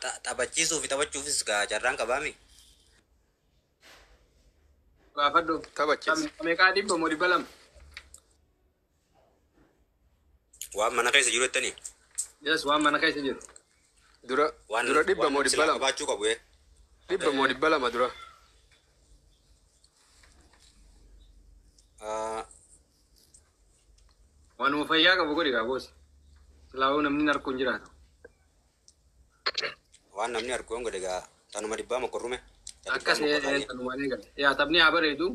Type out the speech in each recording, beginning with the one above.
Taphachiisuu fi taphachuufis gaa carraan qabaami. Gaafadhu. Taphachiisi. Meeqaa, 100 moo 200? Waan mana keessa jiru jettanii. Yes, waan mana keessa jiru. Dura Waan dura 100 moo waan dhibba silaa lama? Qabaachuu qabu ee. 100 moo 200 dura? Ah, Waanuma fayyaa qabu godhi gaa boos. Silaa'uu namni harku hin jiraatu. Waan namni argu yoon godhe gaa tanuma dhibbaa mokorrume. Akkas tanumaan eegale. Yaa, taphni haa bareedu.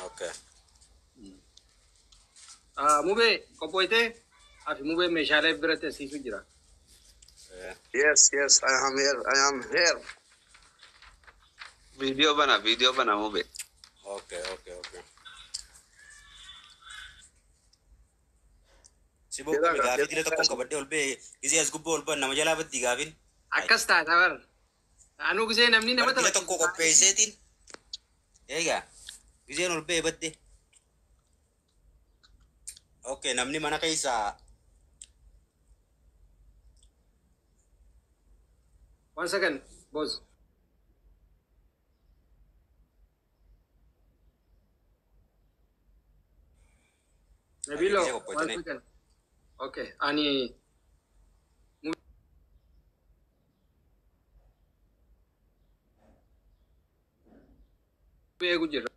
Okay. Mubee qophooytee afi mubee meeshaalee biratti asiisu jira. Yes, I am here. I am here. Viidiyoo bana, viidiyoo bana, mube. Okay. Si boqqame gaafii dila tokkoon qabadhee ol ba'e, gisee as gubbaa ol ba'an nama jalaa baddi gaafiin. Akkas taata bar. Anuu gisee namni nama Bar dila tokko qopheesseetiin. Eegaa giseen ol ba'e badde. Okay, namni mana keessaa One second, boss. Nabilo, Gisee one qopheessanii. Second. Okay, ani mubee eegu jira.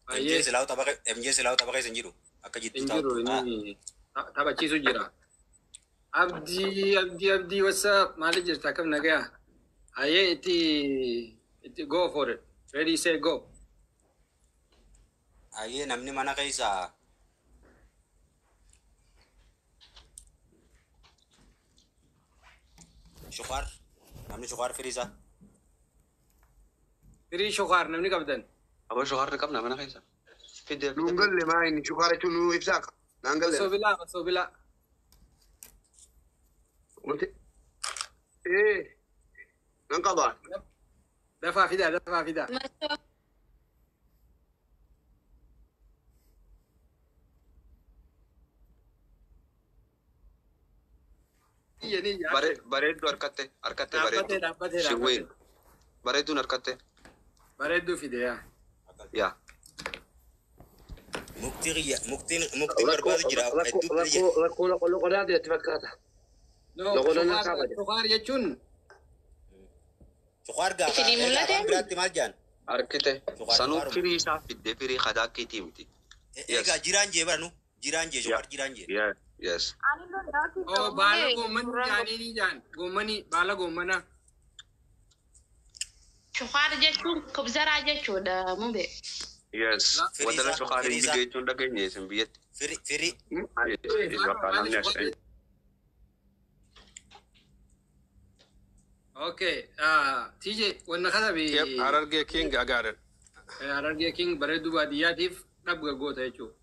MJ Ayyee. Silaa'u tapha MJ silaa'u tapha keessa hin jiru. Akka jidduu Hin jiru. taa'u. Inni taphachiisu jira. Abdii, Abdii, Abdii, what's up? Maali jirta, akkam nagaya? Ayyee, itti go for it. Ready, set, go. Ayyee, namni mana keessaa shukaar, namni shukaar firii isaa. Firii shukaar namni qabdan. Aboo, shukaarri qabna mana keessa. Fidee. Nuun galle, maa inni shukaara jechuun nuu ibsaa naan galle. Osoo bilaa, osoo bilaa. Wanti ee nan qaba. Dafaa fidaa, dafaa fidaa. Masoo. Iyya ni iyya. Bareedduu harkatte, harkatte. Dhaabbatee Bareedduu. dhaabbatee Shiwween. dhaabbatee. Bareedduun harkatte. Bareedduu fide yaa. Yaa. Muktii qiyya muktiin muktiin Rakkoo barbaadu jira. rakkoo Hedduu biyya. rakkoo rakkoo loqodaati natti fakkaata. No, Loqodoon shukaar harkaa bade. Shukaar jechuun Shukaar gaafa Isinii egaa afaan mul'ate? biraatti maal jaan? Harkite. Shukaar Sanuu shukaaruma. firii isaa fidde, firii kadaakkiitii miti. Egaa jiraan jee baranu jiraan jee shukaar jiraan jee. Yeah. Yes. Oh, baala goommanii jaanii ni jaan. Goommanii, baala goommanaa. Shukaar jechuun kubzaraa jechuudha, mube. Yes. Firii Wadala isaa shukaariin firii isaa bidde jechuun dhageenye isin biyyatti. Firii firii. Bakka namni as Okay, TJ, wanna katabi. Yep, Harargee King agaaran. Harargee King bareedduu baadiyyaatiif dhabga goota jechuudha.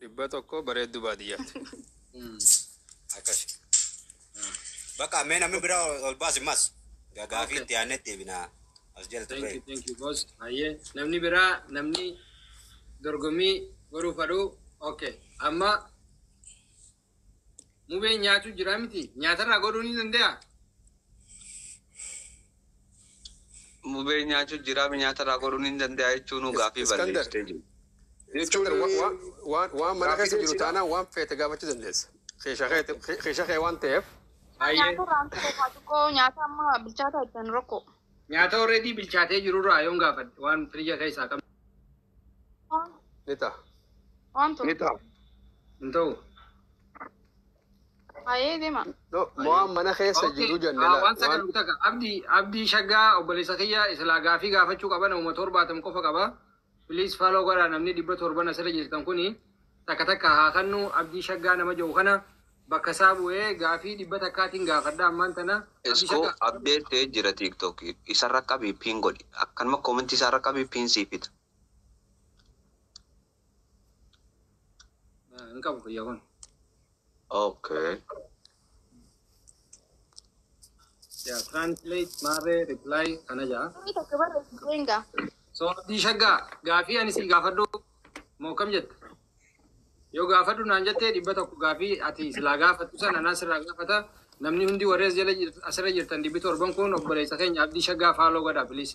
100 bareedduu baadiyyaati. Akkas. Bakka mee namni biraa ol baasi mas. Gaafii itti aannetti deebinaa. As jala Thank turre. you, thank you, boss. Ayyee, namni biraa, namni dorgommii godhuu fadhu. Okay, amma mubeen nyaachuu jira miti. Nyaatarraa godhuu ni danda'a. Mubee nyaachuu jira, nyaata irraa godhuun hin danda'a jechuun gaafii Iskandar. balleessitee jiru. Jechuun Iskandar, waan mana gaafii keessa jiru deebisiidha. Taanaan waan feete gaafachuu dandeessa. Keeshaa kee waan ta'eef. Ayyee. Nyaatarraan ture xiqqoo nyaata amma bilchaataa ittiin rakkoo. Nyaata already bilchaatee jirurraa yoon gaafadhe, waan firija keessaa qabnu Ni ta'a. Waan ture. Ni ta'a. Hin ta'u. Ayyee, deema. No, waan mana keessa jiru jenne Waan laal. sagal takka Abdii, Abdii Shaggaa, obboleessa kiyya islaa gaafii gaafachuu qaba, nama 70 qofa qaba. Please follow godhaa, namni 700 asirra jirtan kuni takka takka haa kannu. Abdii Shaggaa nama jiru kana bakka isaa bu'ee gaafii 100n gaafadha ammaan tana. Abdii Iskoo Shaggaa. Update ta'ee jira TikTok. Isarra qabii pin godhi. Akkanuma comment isarra qabii pin sii fida. Hin qabu kiyya kun. Okay. Yaa, translate maarree reply kana jaa. Inni tokko barreessitee hingaa. So Abdii Shaggaa, gaafii ani si gaafadhu moo kam jetta? Yoo gaafadhu naan jettee, 100 gaafii ati silaa gaafattu sana anaa sirraa gaafata. Namni hundi warri as jala asirra jirtan 700 kun obboleessa keenya Abdii Shaggaa follow godhaa, please.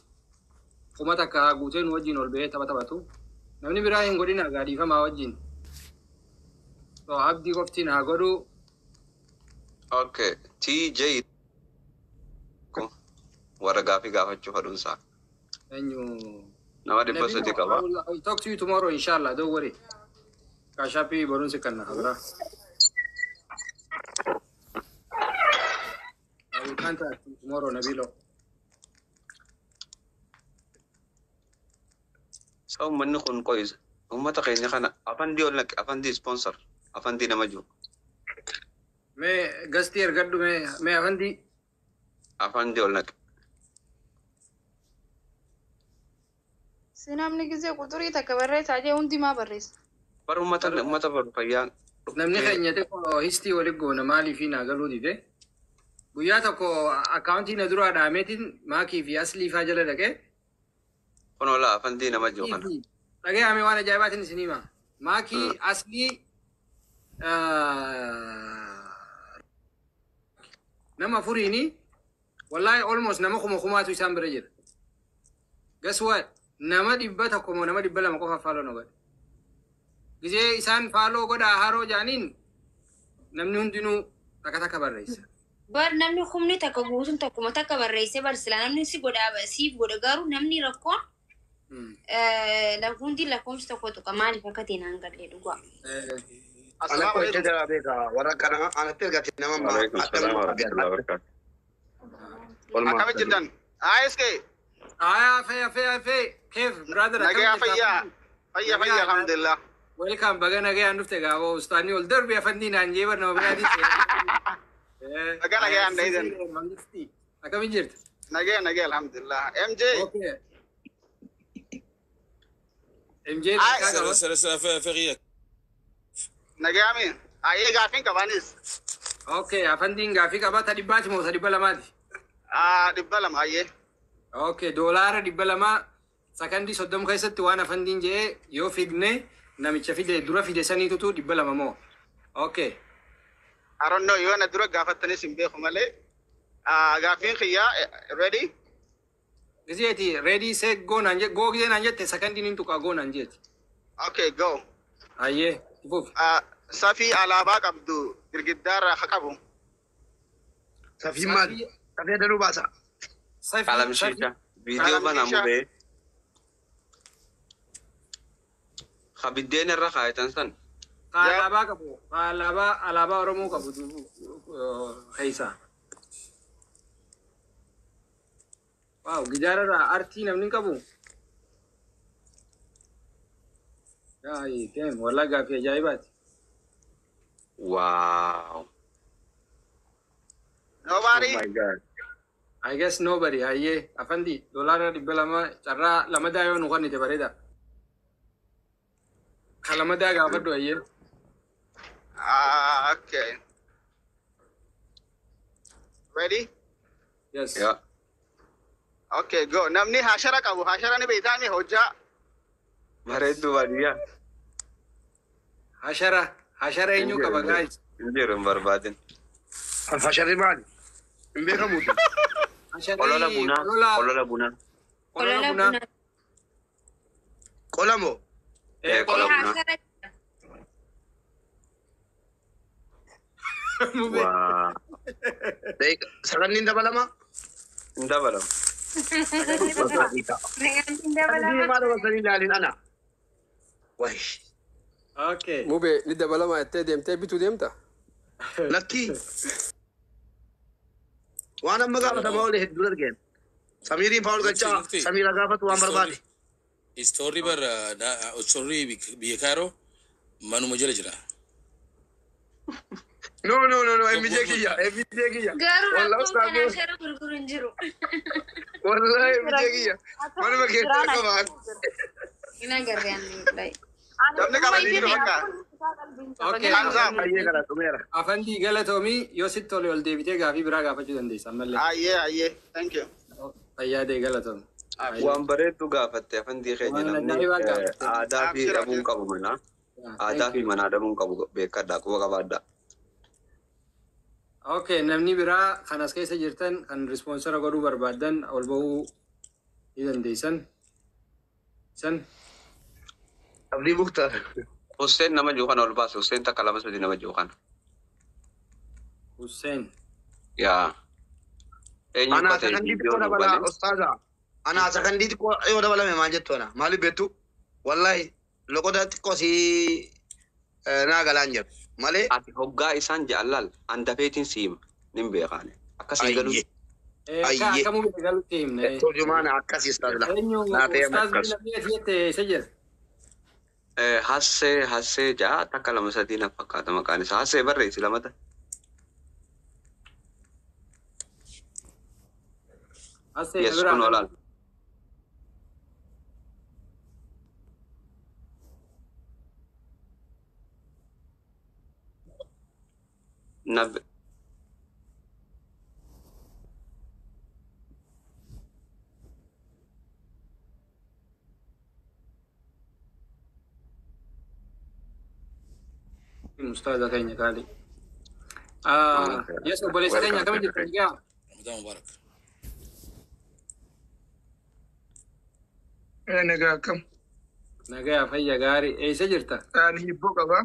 1000 guutee nu wajjin ol ba'ee tapha taphatu. Namni biraa hin godhina gaadhiifamaa wajjin. So Abdii qoftiin haa godhu. Okay. TJ kun warra gaafii gaafachuu fadhuunsaa. Eenyu? Nama 300 qaba. I will talk to you tomorrow, inshallah. Don't worry. Cash App boruun si kanna kabira. I will contact you tomorrow, Nabilo. Sa uummanni kun qo'isa. Uummata keenya kana afandii ol naqe, afandii sponsor, afandii nama jiru. Mee gastii ergadhu, mee afandii. Afandii ol naqe. Si namni gisee quxurii takka barreessaa jee hundi maa barreessa? Bar uummata bar fayyaa. Namni keenya xiqqoo histii walitti goona, maaliif naa galuu dide. Guyyaa tokko akkaawuntii na duraa dhaameetiin maakii fi aslii faa jala dhaqee. Kun ola afandii nama jiru kana. Dhaga'ame, waan ajaa'ibaatiin isin hima. Maakii, aslii, nama afuriini, wallahi almost nama kuma kumaatu isaan bira jira. Guess what? Nama 100 moo nama 200 qofa follow na godhe. Gizee isaan follow godhaa haroo jaaniin namni hundinuu takka takka barreessa. Bar namni 1000 guutuun tokkuma takka barreessee bar silaa namni si godha siif godha, garuu namni rakkoon hundi lakkoofsa tokko tuqa, maaliif akka ta'e naan galee dhugaa. Ana qo'icha jala beeka warra kana anatti ergate nama ammaa. Waalaikum salaam warahmatullahi wabarakatuh. Akkamitti jirtan? ASK. Aya, fee fee fee, keef brother? Nagaya, fayyaa. Fayyaa, fayyaa, alhamdulillah. Welcome, baga nagayaan dhufte. Gaafo ustaanni ol darbe afandii naan jee bar nama biraatii. Baga nagayaan dhaydan. Akkamiin jirta? Nagaya, nagaya, alhamdulillah. MJ. Okay. MJ. Ay. Nagayami. Ayyee, gaafiin qabaanis. Okay, afandiin gaafii qaba. Ta dhibbaati moo ta 200ti? Ah, 200, ayyee. Okay, $200 sakandii 30 keessatti waan afandiin jedhee yoo fidne namicha fide dura fide saniitutu 200 moo? Okay. I don't know, yoo na dura gaafattanis hin beeku malee. Ah, gaafiin kiyyaa, ready? Gizeeti ready, set, go naan jette, go gizee naan jette sakandiin hin tuqaa, go naan jeeti. Okay, go. Ayyee, fuuf. Ah, safii alaabaa qabdu girgiddaarraa haa qabu. Safii maali? Safii adanuu baasa. Qalamshiisha. Viidiyoo banaa mubee. Ha biddeen irra kaayatan san. Ka alaabaa qabu, ka alaabaa Oromoo qabu keessa. Waaw, gidaararraa artii namni hin qabu. Yaayi, deem, wallaa gaaffii ajaa'ibaati. Wow. Nobody. Oh my God. I guess nobody. Hayyee, afandi, $200 carraa lamadaa yoo nu kennite bareeda. Ka lamadaa gaafadhu, hayyee. Ah, okay. Ready? Yes. Yeah. Okay, go. Namni hashara qabu, hashara ni beektaami hojjaa. Bareedduu baadiyyaa. Hashara, hashara eenyu qaba, guys? Hin jiru, hin barbaadin. Hasharri maali? Hin beekamu. Hasharri Olola bunaa. Olola Olola bunaa. Olola bunaa. Qola moo? Eh, qola bunaa. Hashara. Waa. Saganni dabalama? Hin dabalamu. Sagantiin dabalama. Maal dabaltanii ilaalin ana? Wayi. Okay. Mubee ni dabalama jettee deemtee bituu deemta? Lakkii. Waan amma gaafatamaa oole hedduu argeen. Samiiriin fa'aa ol galchaa, Samiira gaafatu waan barbaade. Istoorri bar istoorri biyya Kaayiroo manuma jala jira. No, no, no, no, MJ kiyya, MJ kiyya. Garuu Wallah rakkoon ustaaz. kanaa shara gurguru hin jiru. Wallahi MJ kiyya. Manuma keessaa qabaan. Hin agarre ani wallahi. Namni qaba ni jiru bakka. Okay. Hamza. Ayyee, kana dhumeera. Afandii, galatoomii, yoo sitti tole ol deebitee gaafii biraa gaafachuu dandeessa ammallee. Ayyee, ayyee. Thank you. Fayyaa ta'e, galatoomi. Waan bareeddu gaafatte, afandii keenya. Waan Namni ajaa'ibaa gaafatte. Aadaa fi Abshir, dhabuun abshir. qabu manaa. Aadaa Thank fi you. manaa dhabuun qabu beekadhaa, quba qabaadhaa. Okay, namni biraa kan as keessa jirtan, kan sponsor godhuu barbaaddan, ol bahuu ni dandeessan. San. Abdii Muktaar. Hussein nama jiru kana ol baase. Hussein takka lama sadi nama jiru kana. Hussein. Yaa. Eenyu Anaa akka ta'e sakandii viidiyoo xiqqoo nu dabalaa bane. ustaaza. Anaa sakandii xiqqoo yoo dabalame maal jettu ana? Maaliif beektu? Wallahi loqoda xiqqoo si naa galaan jedhu. Malee Ati hoggaa isaan ja'allaal handafeetiin si hima. Nin beekaane. Akkasii galu. Ayyee. Akka Ayyee. akkamuu galutti himne. Turjumaana akkasii ustaazla. Eenyu Naa ta'e ustaaz akkas. namni ati jette isa jira? Hassee, Hassee ja'a takka lama sadii na fakkaata maqaan isaa. Hassee barreessi lamata. Hassee Yes, biraa. kun olaal. Nab Ustaaza keenya qaali. Yes, obboleessa keenya, akkam jirtan egaa? Ramadan Mubarak. Nagaa, akkam? Nagaa, fayya gaarii. Eessa jirta? Ani hibboo qaba.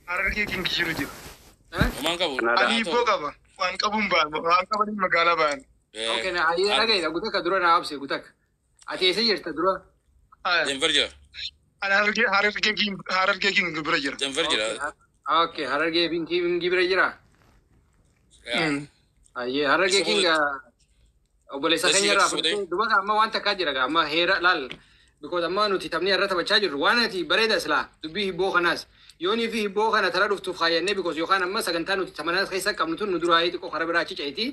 Harargee King jiru jira. Homaan qabu. Ani hibboo qaba. Waan qabuun ba'an. Waan qabaniin magaalaa ba'an. Okay, na ayyee dhagaye, gutakka dura naa obse gutakka. Ati eessa jirta dura? Denver jira. Ani Harargee King bira jira. Denver jira. Okay, Harargee King bira jira. Ayyee, Harargee King obboleessa keenya irraa fudhatee duba amma waan takkaa jira amma heera laal. Because amma nuti taphni irra taphachaa jirru waan ati bareeda silaa dubbii hibboo kanaas yoonii fi hibboo kana tara dhuftuuf kaayyannee, because yookaan amma sagantaa nuti mana keessa qabnu tun nu duraa xiqqoo karaa biraa achi ceeti.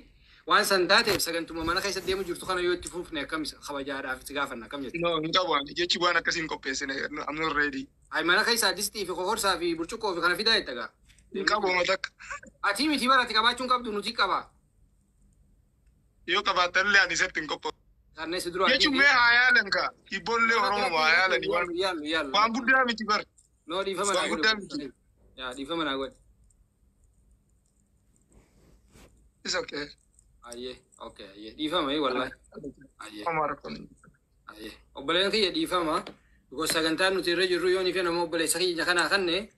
Waan san taateef sagantuma mana keessa deemu jirtu kana yoo itti fufne akkam, kabajaadhaaf itti gaafanna, akkam jettu? No, hin qabu ani. Jechi waan akkasii hin qopheessine. I'm not ready. Ay, mana keessa distii fi kokorsaa fi burcuqqoo fi kana fidaa jetta gaa. Hin qabu oma takka. Ati miti bara ati qabaachuun qabdu, nuti qaba. Yoo qabaattanillee ani isatti hin qophaa'u. Kanneen si dura. Jechuun mee haa yaalan kaa. Hibboollee Oromoo haa yaalani. Yaallu, yaallu. Waan guddaa miti bar. No, dhiifama naa Waan guddaa miti. Yaa, dhiifama naa godhi. It's okay. Ayyee, okay, ayyee. Dhiifama wallahi. Ayyee. Homaa rakkoon. Ayyee. Obboleen kiyya, dhiifama. Because sagantaan nuti irra jirru yoo ni fi nama obboleessa kiyya kanaa kanne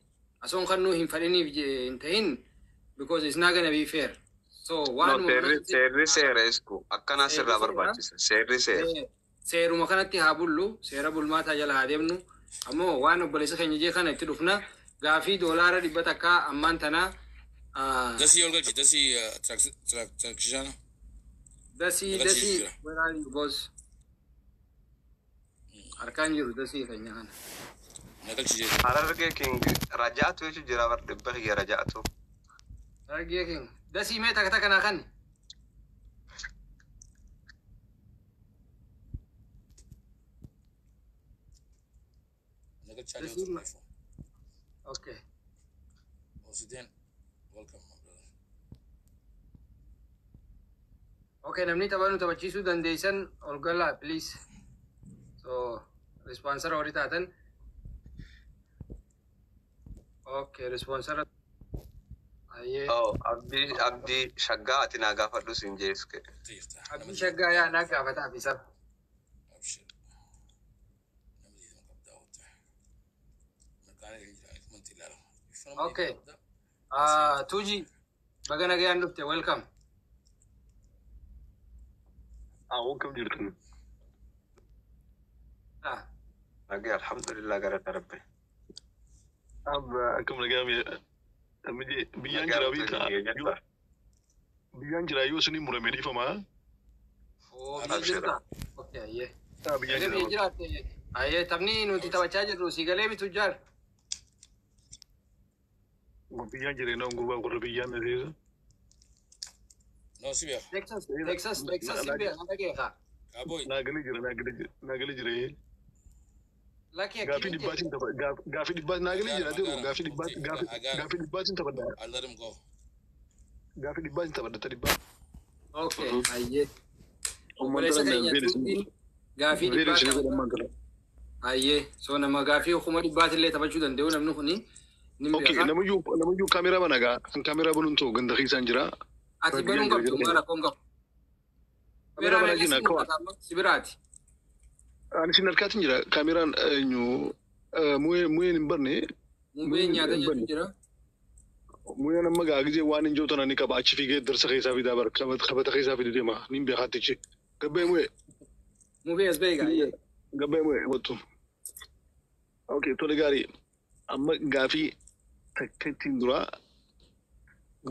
asoon kannuu hin fadhiniif hin ta'in, because it's not gonna be fair. So No, waan seerri seerri seera isku akkanaa sirraa barbaachisa. Seerri seera. Seeruma kanatti haa bullu, seera bulmaataa jala haa deemnu. Ammoo waan obboleessa keenya jee kana itti dhufna, gaafii $100 ammaan tanaa. Dasii ol galchi, dasii tiraakishaana. Dasii, Galchi dasii jira. Where are you, boss? Harkaan jiru dasii keenya kana. Na galchi jee. Harargee King rajaatu jechuun jira bar, dhibba kiyya rajaatu. Harargee King. Dasii, mee takka takka naa kanni. Na galchaa Dasii jiru. Okay. Osideen. Welcome, my brother. Okay, namni tapha nu taphachiisuu dandeessan ol galaa, please. So, sponsor warri taatan. Okay, sponsor. Ayyee. Oh, Abdii, Abdii Shaggaa, ati naa gaafadhu siin jeesu. Abdii Shaggaa, yaa naa gaafataaf isa. Abshir. Nama diidama qabdaa wata. Mirqaana hin jira, manti ilaala. Okay. Tuji, baga nagayaan dhufte, welcome. Awwan, kam jirtu? Ah, Nagee, alhamdulillah, galata Rabbi. Abba, akkam nagaa? Biyyaan jira beektaa? Biyyaan jira, yoo isin murame dhiifamaa. Oh, biyya jirta? Okay, ayyee. Biyyaan Egaa biyya jira. jiraatte. Ayyee, taphni nuti taphachaa jirru si galee bitu jaar. Biyyaan jira, nama gurbaa warra biyyaan na seesa. No, si beeku. Texas, Texas, Texas si beeka, na dhageeka. Cowboy. Naa galee jira, naa galee jira, naa galee jira. Lakki Gaafii akkamiin jedhe. dhibbaatiin tapha gaafii dhibbaatiin naa galee I got jira him. I ta'u got him. gaafii dhibbaatiin I gaafii got him. gaafii dhibbaatiin taphadha. I let him go. Gaafii dhibbaatiin taphadha ta dhibbaa. Okay, hayyee. Uummata Obboleessa kana keenya Tuujiin gaafii veerii dhibbaa isin taphata. godhan maal Hayyee. So nama gaafii 5,000 illee taphachuu danda'u namni kuni ni Okay, beeka. namayyuu kaameraa bana gaa. Kan kaameraa banuun ta'u ganda keessaan jira. Ati banuun qabdu maal rakkoon qabu. Kaameraa Kameraan banaa illee jira si akka mul'ata amma si biraati. Ani isin harkaatiin jira. Kaameraan eenyu mu'een hin barne. Mubeen nyaata Hin jechuun banne. jira. Mu'een amma gaa gizee waan hin jiru ni qaba. Achi fiigee darsa keessaa fidaa bara. Qabata keessaa fiduu deema. Niin beekaattichi. Gabbee mu'ee. Mubee as beekaa. Gabbee mu'ee wattu. Okay, tole gaarii. Amma gaafii takka ittiin duraa.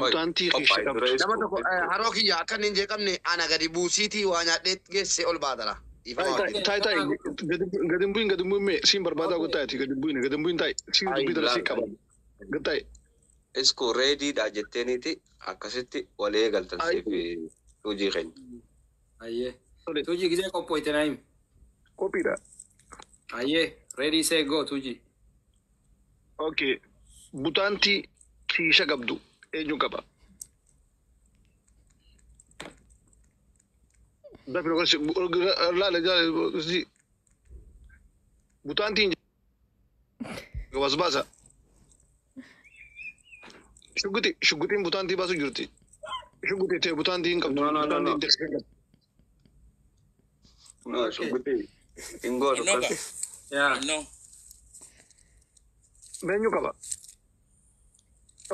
Butaantii keessa qabdu. Nama tokko haroo kiyya akka inni hin jeeqamne ana gadi buusiitii waa nyaadhee geesse ol baatara. Taa'e taa'e gadi hin bu'in gadi hin bu'in mee siin barbaadaa gottaati gadi hin bu'in gadi hin bu'in taa'e siin dubbii tana siin qaba. Gad taa'e. Isku reediidha jetteeniiti akkasitti wal eegaltan siif hojii keenya. Hayyee. Tuujii gisee qophooyte naa himi. Qophiidha. Hayyee. Ready say go Tuujii. Okay. Butaantii kiisha qabdu eenyu qaba? Dafi laala jaala butaantiin gabaas baasa. Shugguti shuggutiin butaantii baasu jirti. Shugguti ta'e butaantii hin qabdu. No, no, no, no. Butaantiin qabdu. No, shuggutii hin gootu No, akkasi. Yaa. no. Eenyu qaba?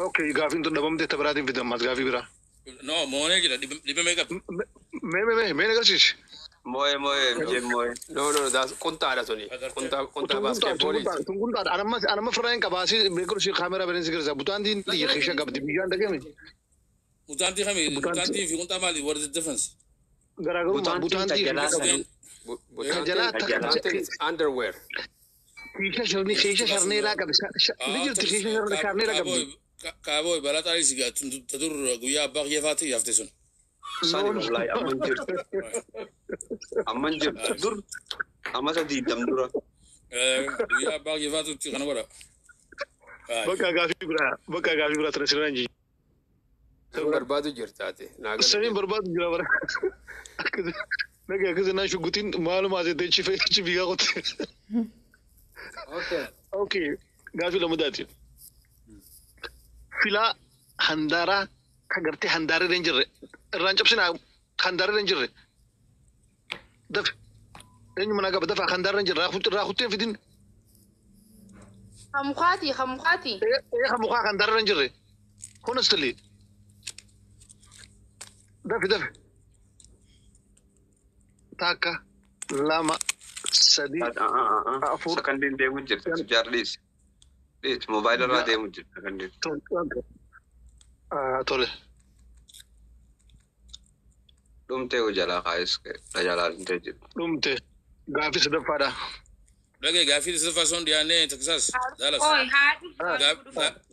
Okay, gaafiin tun dhabamte ta biraatiin fidan mas gaafii biraa. No, moonee jira. Dhibba meeqa? Mee mee mee mee agarsiisi. Moo'ee moo'ee mijeen moo'ee. No, no, no, that's qunxaadha suni. Qunxaa qunxaa baaskeetbooliiti. Tunguntaadha. Anamma firraa hin qabaa. Si beekur si kaameraa banee si gargaara. Butaantiin xiyya keessa qabdi. Biyyaan dhagame. Butaantii kami? Butaantii fi qunxaa maali? What is the difference? Garaagarummaa Butaantii butaantii tajalaa keessa sanii. qabdi. Tajalaa Butaantiin is underwear. Kiisha sharnii kiisha sharneelaa qabdi. Ni jirti kiisha sharneelaa qabdi. Kaabooy balaa xaarii si gaa tadur guyyaa abbaa kiyya faatti yaafte sun. Sani wallahi amma hin jirtu. Amma hin jirtu. Dur amata 20 dura. Guyyaa abbaa kiyya faatutti kana godha. Bakka gaafii biraa bakka gaafii biraa tana sirraan jiji. Sun barbaadu jirtaati. Naa galee. Saniin barbaadu jira bara. Naga akkasii naan shuggutiin maaluma asirratti achi fiigaa qotte. Okay. Okay, gaafii lamadaati. Filaa handaaraa kan gartee handaara irra hin jirre irraan cabsinaa handaara irra hin jirre. Dafe eenyu manaa qaba dafa handaara irra hin jirre irraa kutteen fidin. Kamukaati, kamukaati. Ee kan mukaa handaara irra hin jirre. Honestly. Dafe dafe. Takka lama sadi afur. Sakandiin deemu jirti. Jaar dhiisi. Dhiisi moobaayila irraa deemu jirti sakandiin. Tole. Dhumtee hoo jalaa kaayis jalaa dhumtee jirti. Dhumte gaafii sadaffaadha. Dhagee gaafii sadaffaa sun dhiyaannee Texas. Dallas. Oi, haadhu.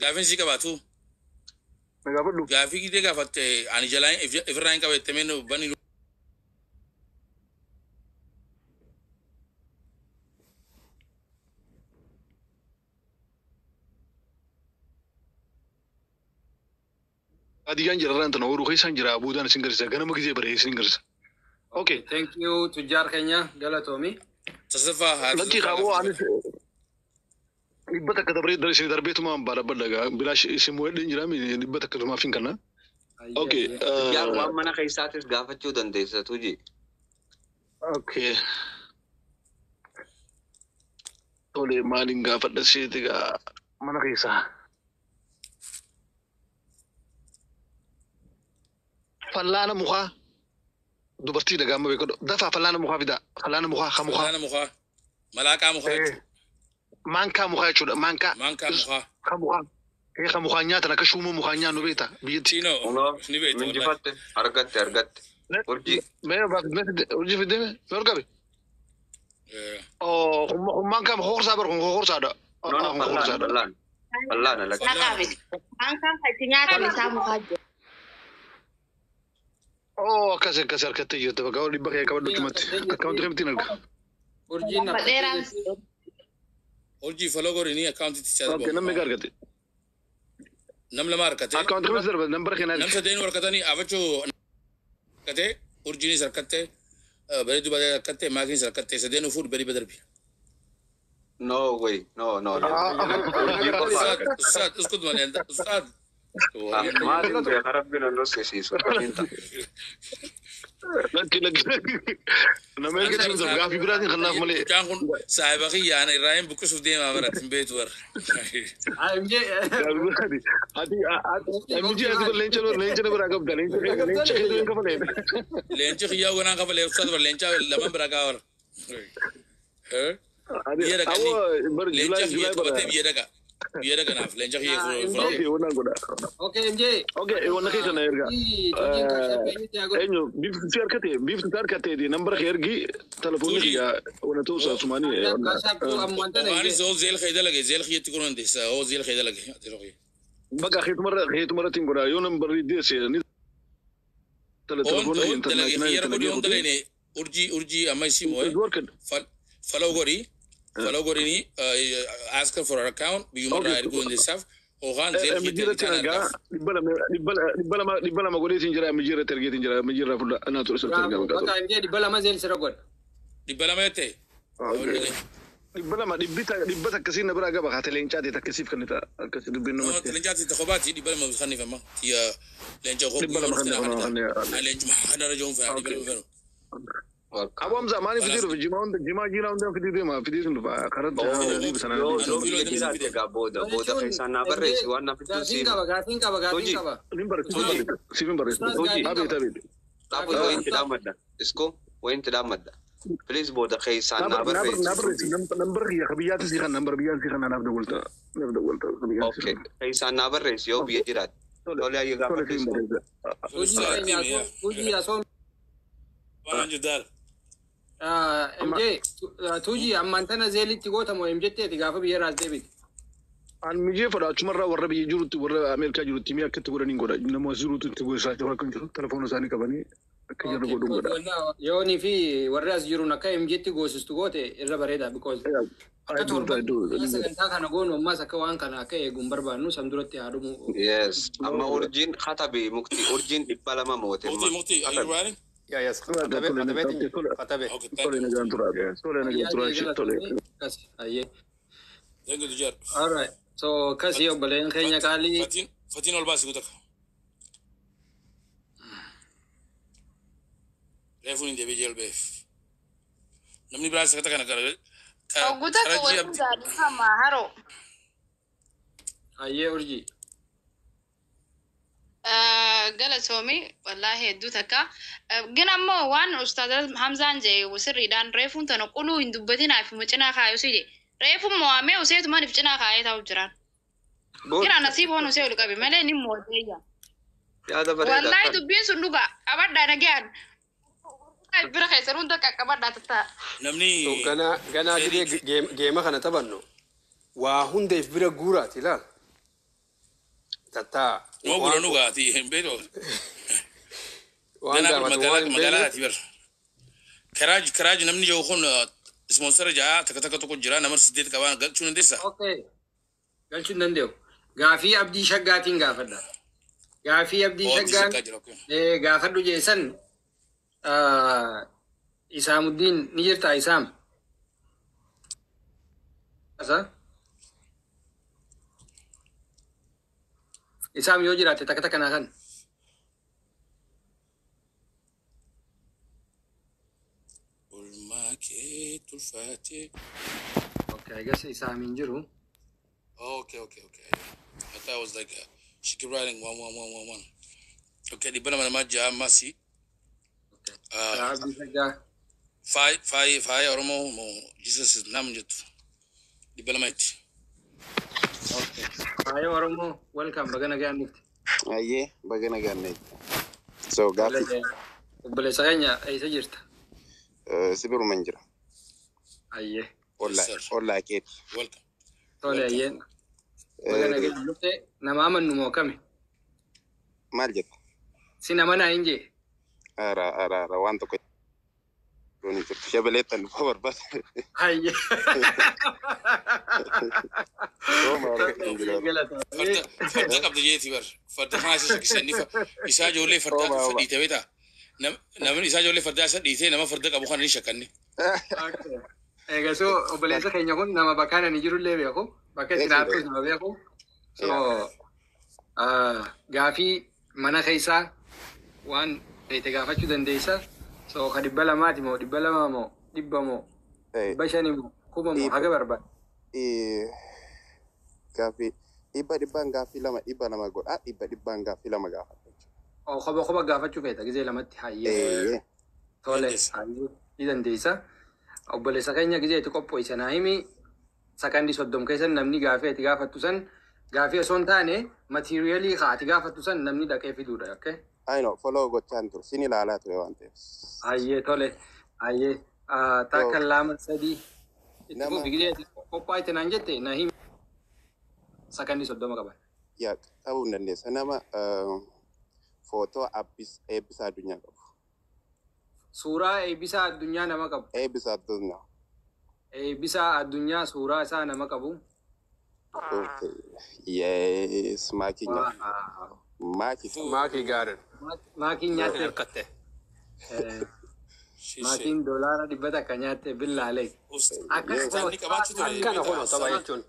Gaafiin sii qabaatu. Na gaafadhu. Gaafii gidee gaafatte ani jalaa ifirraa hin qabatte meen bani Baadiyyaan jira irraan tana horuu keessaan jira boodaan isin garsiisa ganama gizee bare isin garsiisa. Okay. Thank you tujjaar keenya galatoomi. Sadaffaa haa Lakkii qabu anis 100 dabree isin darbeetuma baadha gaa bilaash isin mo'adheen jira 100 tumaaf hin kanna. Okay. Jaar waan mana keessaatis gaafachuu dandeessa tuji. Okay. Tole maaliin gaafadha seeti gaa mana keessaa. Fallaana mukaa dubartii dhagaa amma beekadhu dafaa fallaana mukaa fidaa fallaana mukaa ka mukaa. Fallaana mukaa. Malaaqaa mukaa jechuudha. Maankaa mukaa jechuudha maankaa. Maankaa mukaa. Ka mukaa. Ee ka mukaa nyaatan akka shuumoo mukaa nyaannu beekta biyyatti. Tino ni beekta wallahi. Minjifatte argatte argatte. Urjii. Mee urjii fidee mee argabe. Oh maankaa hokorsaa bar kun hokorsaadha. No no fallaan fallaan. Fallaan lakki. Naqaame. Maankaan kan itti nyaatan isaa mukaa jira. Oh akkas akkas harkattee jirta bakka 100 kee qabadhu cumatti akkaawuntii kamittiin arga. Urjiin Dheeraan. Urjii follow godhini akkaawuntiitti si Okay, namni meeqa argate? Nam lama argate. Akkaawuntii kamis darba nambara keenyaa. Nam sadeen harkatanii afachuu harkate, urjiinis harkatte, bareedduu baatee harkatte, maakiinis harkatte, sadeen ufuudh barii badarbi. No way. No, no, no. Urjii qofa Ustaad, argate. ustaad, uskut malee, ustaad. Maaliin beeka rabbiin ol dhokkeessiisu. Lakki lakki lakki. Nama erga cimsa gaafii biraatiin kanaaf malee. Mucaan kun saahiba kiyyaan irraa hin buqqisuuf deemaa barat hin beektu bara. MJ. Gaafii biraatiin. Ati ati MJ ati kun leenca leenca biraa qabda leenca leenca hedduu hin kafalee. Leenci kiyyaa ganaan kafalee ustaad bara leenca lama biraa qaba bara. Biyya dhaqanii Awwa bar leenca July kiyya July bara. qabatee biyya dhaqa. Biyya dhaqa naaf leenca kiyya fudhatee. Okay, wannan godha. Okay, MJ. Okay, wannan kai kana erga. Tujiin Cash App eenyutti haa godhu? Eenyu biiftu si harkate biiftu si harkateeti nambara kee ergi telefoonni kiyya wana ta'uusa sumaanii. Cash App ammaan tana MJ. Waanis oo zeel kee dalage zeel kiyyatti kun hundeessa oo zeel kee dalage. Bakka keetumarratti hin godha yoo nambarri deesse ni Oon telefoonni oon dalage international kiyya godhi oon dalage urjii urjii amma isii moo'e. Follow godhi. Follow godhini ask her for her account biyyumarraa erguu hundeessaaf. Hookaan zeel MG kiyyatti irratti ergitaan ergaa argaaf. 200 200 godheetiin jira MG irratti ergeetiin jira MG irraa fuudha anaa ture sirriitti ergaa Bravo. bakka Bakka MJ 200 Zelle sirra godha. 200 jettee? 200 dhibba takkasiin na biraa gaba kaate leencaati takkasiif kan ta'a akkasi dubbiin namatti. Leencaati tokko 200 kannifama. Tiyya leenca koo 200 kan leencuma hanarra joon fe'a 200 fenu. Abu Hamza maaliif fidee dhufe jimaa hunda jimaa jiraa hunda fidee deema fidee sun dhufa karatti sana. Yoo yoo biyya jiraatte egaa booda booda keessaan naa barreessi waan na fiduu Gaafiin siima. qaba, gaafiin qaba, gaafiin qaba. Nin barreessa siifin barreessa. Abeet abeet. Xaafu wayinti dhaamadda. Isko wayinti dhaamadda. Please booda keessaan naa Naa barreessi. barreessi nambar kiyya biyyaatti sii kan nambar biyyaan sii kan naaf dawwalta naaf dawwalta. Okay. Keessaan naa barreessi yoo biyya jiraatte. Tole ayyuu Tole gaafadhe siin isko. barreessa. Tuujii asoo Waan jiddaal. MJ tuujii ammaan tana Zelletti gootamoo MJtteeti gaafa biyya irraas deebite. An mijee fadha achumarraa warra biyya jirutti warra Ameerikaa jirutti mi'a akkatti godhaniin godha nama as jirutti itti gosaa jiru akka jiru telefoona isaanii qabanii akka jarri godhuun godha. Yoonii fi warri as jiruun akka MJtti goosistu goote irra bareeda because akka torban sagantaa kana goonu ammas akka waan kana akka eeguun barbaannu san duratti haa dhumu. Yes. Amma urjiin katabe mukti urjiin 200 moote. Mukti mukti are you writing? Yeah, yes. Katabe, katabe, katabe. Okay, thank Tole you. nagaan tura tole nagaan tura tole. Akkas ayyee. Thank you Tujar. All right. So akkasii obboleen keenya qaalii. Fatiin fatiin ol baasi gutaka. Reefuun hin deebi'ee jeel beef. Namni biraa sakata kana gara Ogguu takka waliin gaadhifama haroo. Ayyee urjii. Galatoomi wallaahi hedduu takka. Gin ammoo waan ustaaz Hamzaan jee sirriidhaan reefuun tana quluu hin dubbatinaa fi cinaa kaayu si je. Reefuun mo'amee useetumaan if cinaa kaayee taa'u jiraan. Gina nasiiboon usee ol qabe malee ni mooteeyya. Yaada bareeda. Wallaahi dubbiin sun dhugaa qabadhaa nagaan. Bira keessan hunda qaqqabadhaa tattaa. Namni Ganaa ganaa gidee geema kana taphannu waa hunda if bira guuraati ilaal. Tattaa. Moo gura dhugaati hin beeku. Waan Ganaa gaafatu magaalaa waan hin magaalaa beekneef ati bar. Karaaj karaaj namni yoo kun sponsor jaa takka takka tokko jira nama siddeet qabaan galchuu dandeessa. Okay. Galchuu hin danda'u. Gaafii Abdii Shaggaatiin gaafadha. Gaafii Abdii Oo Abdii Shaggaan Shaggaa jira okay. Gaafadhu jeessan Isaamuddiin ni jirtaa Isaam? Asa? Isaam yoo jiraate takka takka naa kan. Olmaa kee tulfaatee. Okay, I guess Isaam hin jiru. Okay. I thought it was like she kept writing one one one one one. Okay, 200 namaa ja'a ammasii. Abdii Shaggaa. Faaya faaya faaya Oromoo moo Jesus is nam jettu 200 itti. Okay. Faaya Oromoo welcome baga nagaan dhufte. Ayyee baga nagaan dhufte. So gaaffii Obboleessa keenya eessa jirta? Si biruma hin jira. Ayyee. Ollaa ollaa keeti. Welcome. Tole ayyee. Baga nagaan dhufte nama amannu moo kami? Maal jetta? Si nama naa hin jee? Ara ara ara waan tokko Iddoon hin jirtu. Shabaleettan dhufa barbaada. Hayye. Sooma argatan hin jiru. Farda farda qabda jeeti bar. Farda kana isa shakkisa inni isaa ijoollee fardaa Sooma isa homa. dhiite beektaa? Namni isaa ijoollee fardaa isa dhiitee nama farda qabu kana ni shakkanni. Okay. Egaa so obboleessa keenya kun nama bakkaan ani jirullee beeku, bakka itti dhaabtus nama beeku. So gaafii mana keessaa waan feete gaafachuu dandeessa. So ka 200ti moo 200 moo 100 moo 500 moo 1000 moo haga barbaade. Gaaffii dhibba dhibbaan gaaffii lama 200 godhaa dhibba dhibbaan gaaffii lama gaafadha. Oh, kopha kopha gaafachuu feeta gizee lamatti hayyee. Tole hayyee ni dandeessa. Obboleessa keenya gizee itti qopho'ise naa himi sakandii 30 keessa namni gaafii ati gaafattu san gaafii osoo hin taane materialii haa ati gaafattu san namni dhaqee fiduudha. Okay? I know, follow gochaan ture. Sin ilaalaa ture waan ta'eef. Hayyee tole hayyee takka lama sadii itti Nama fufi gizee ati qophaa'ite naan jette naa himi sakandii 30 qaban. Yaa ta'uu hin dandeessa. Nama footoo Eebbisaa Addunyaa qabu. Suuraa Eebbisaa Addunyaa nama qabu. Eebbisaa Addunyaa. Eebbisaa Addunyaa suuraa isaa nama qabu. Okay. Yes, maakii nyaata. Maakii. Maakii gaariin. Maakiin nyaatte. Harkatte. Maakiin $100 nyaatte billaalee. Ustaanni qabaachuu ture. Akkana kun tapha jechuun.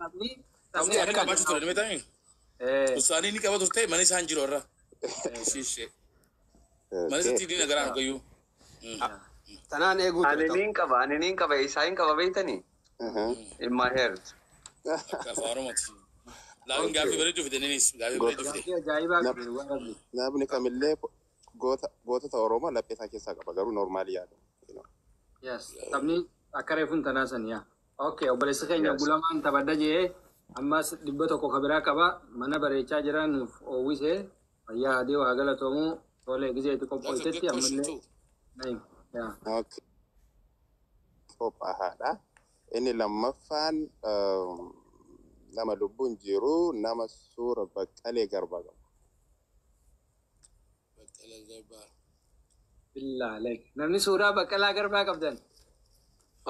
Ustaanni qabaachuu ture ni beektaa? Ustaanni ni qaba turte mana isaan jiru irra. Shishee. Mana isaatti diina garaan gayyuu. Tanaan eeguu ture Ani niin qaba, ani niin qaba, isaa hin qaba beektanii? In my heart. Akka afaan Oromooti. Laakiin gaaffii bareedduu fide innis gaaffii bareedduu fide. Gaafii ajaa'ibaa qabdi dhugaa rabbi. Namni kamillee gootota Oromoo laphee isaa keessaa qaba garuu normaalii yaadu. Yes, taphni akka reefuun tanaa san yaa. Okay, obboleessi keenya gulamaan taphadha jee ammas 100 ka biraa qaba mana bareechaa jira nuuf oowwisee fayyaa adii waa galatoomuu tolee gizee itti That's a qophooftetti good question ammallee too. naim. Yaa. Okay. Qophaa'aadha. Inni lammaffaan nama lubbuun jiru nama suura Baqqalee Garbaa qabu. Baqqalaa Garbaa. Billaalee. Namni suuraa Baqqalaa Garbaa qabdan.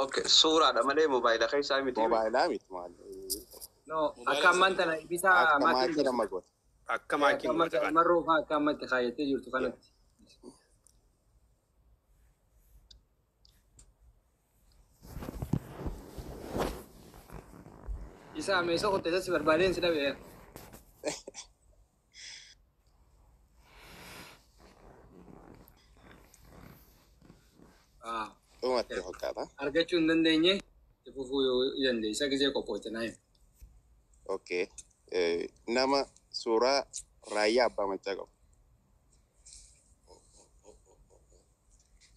Okay, suuraadha malee moobaayila keessaa miti. Moobaayilaa miti maal? No, akka ammaan tana ibisaa Akka maatiin maakii nama goota. Akka maakiin goota kana. Marroo fa'aa akka ammatti kaayattee jirtu kanatti. Isa meeshaa qottee si barbaadeen si dhabe. Ah, Dhumatti fakkaata. argachuu hin dandeenye itti fufuu yoo dandeessa gizee qophoofte naa himi. Okay. Nama suuraa Raayyaa Abbaa Maccaa qabu.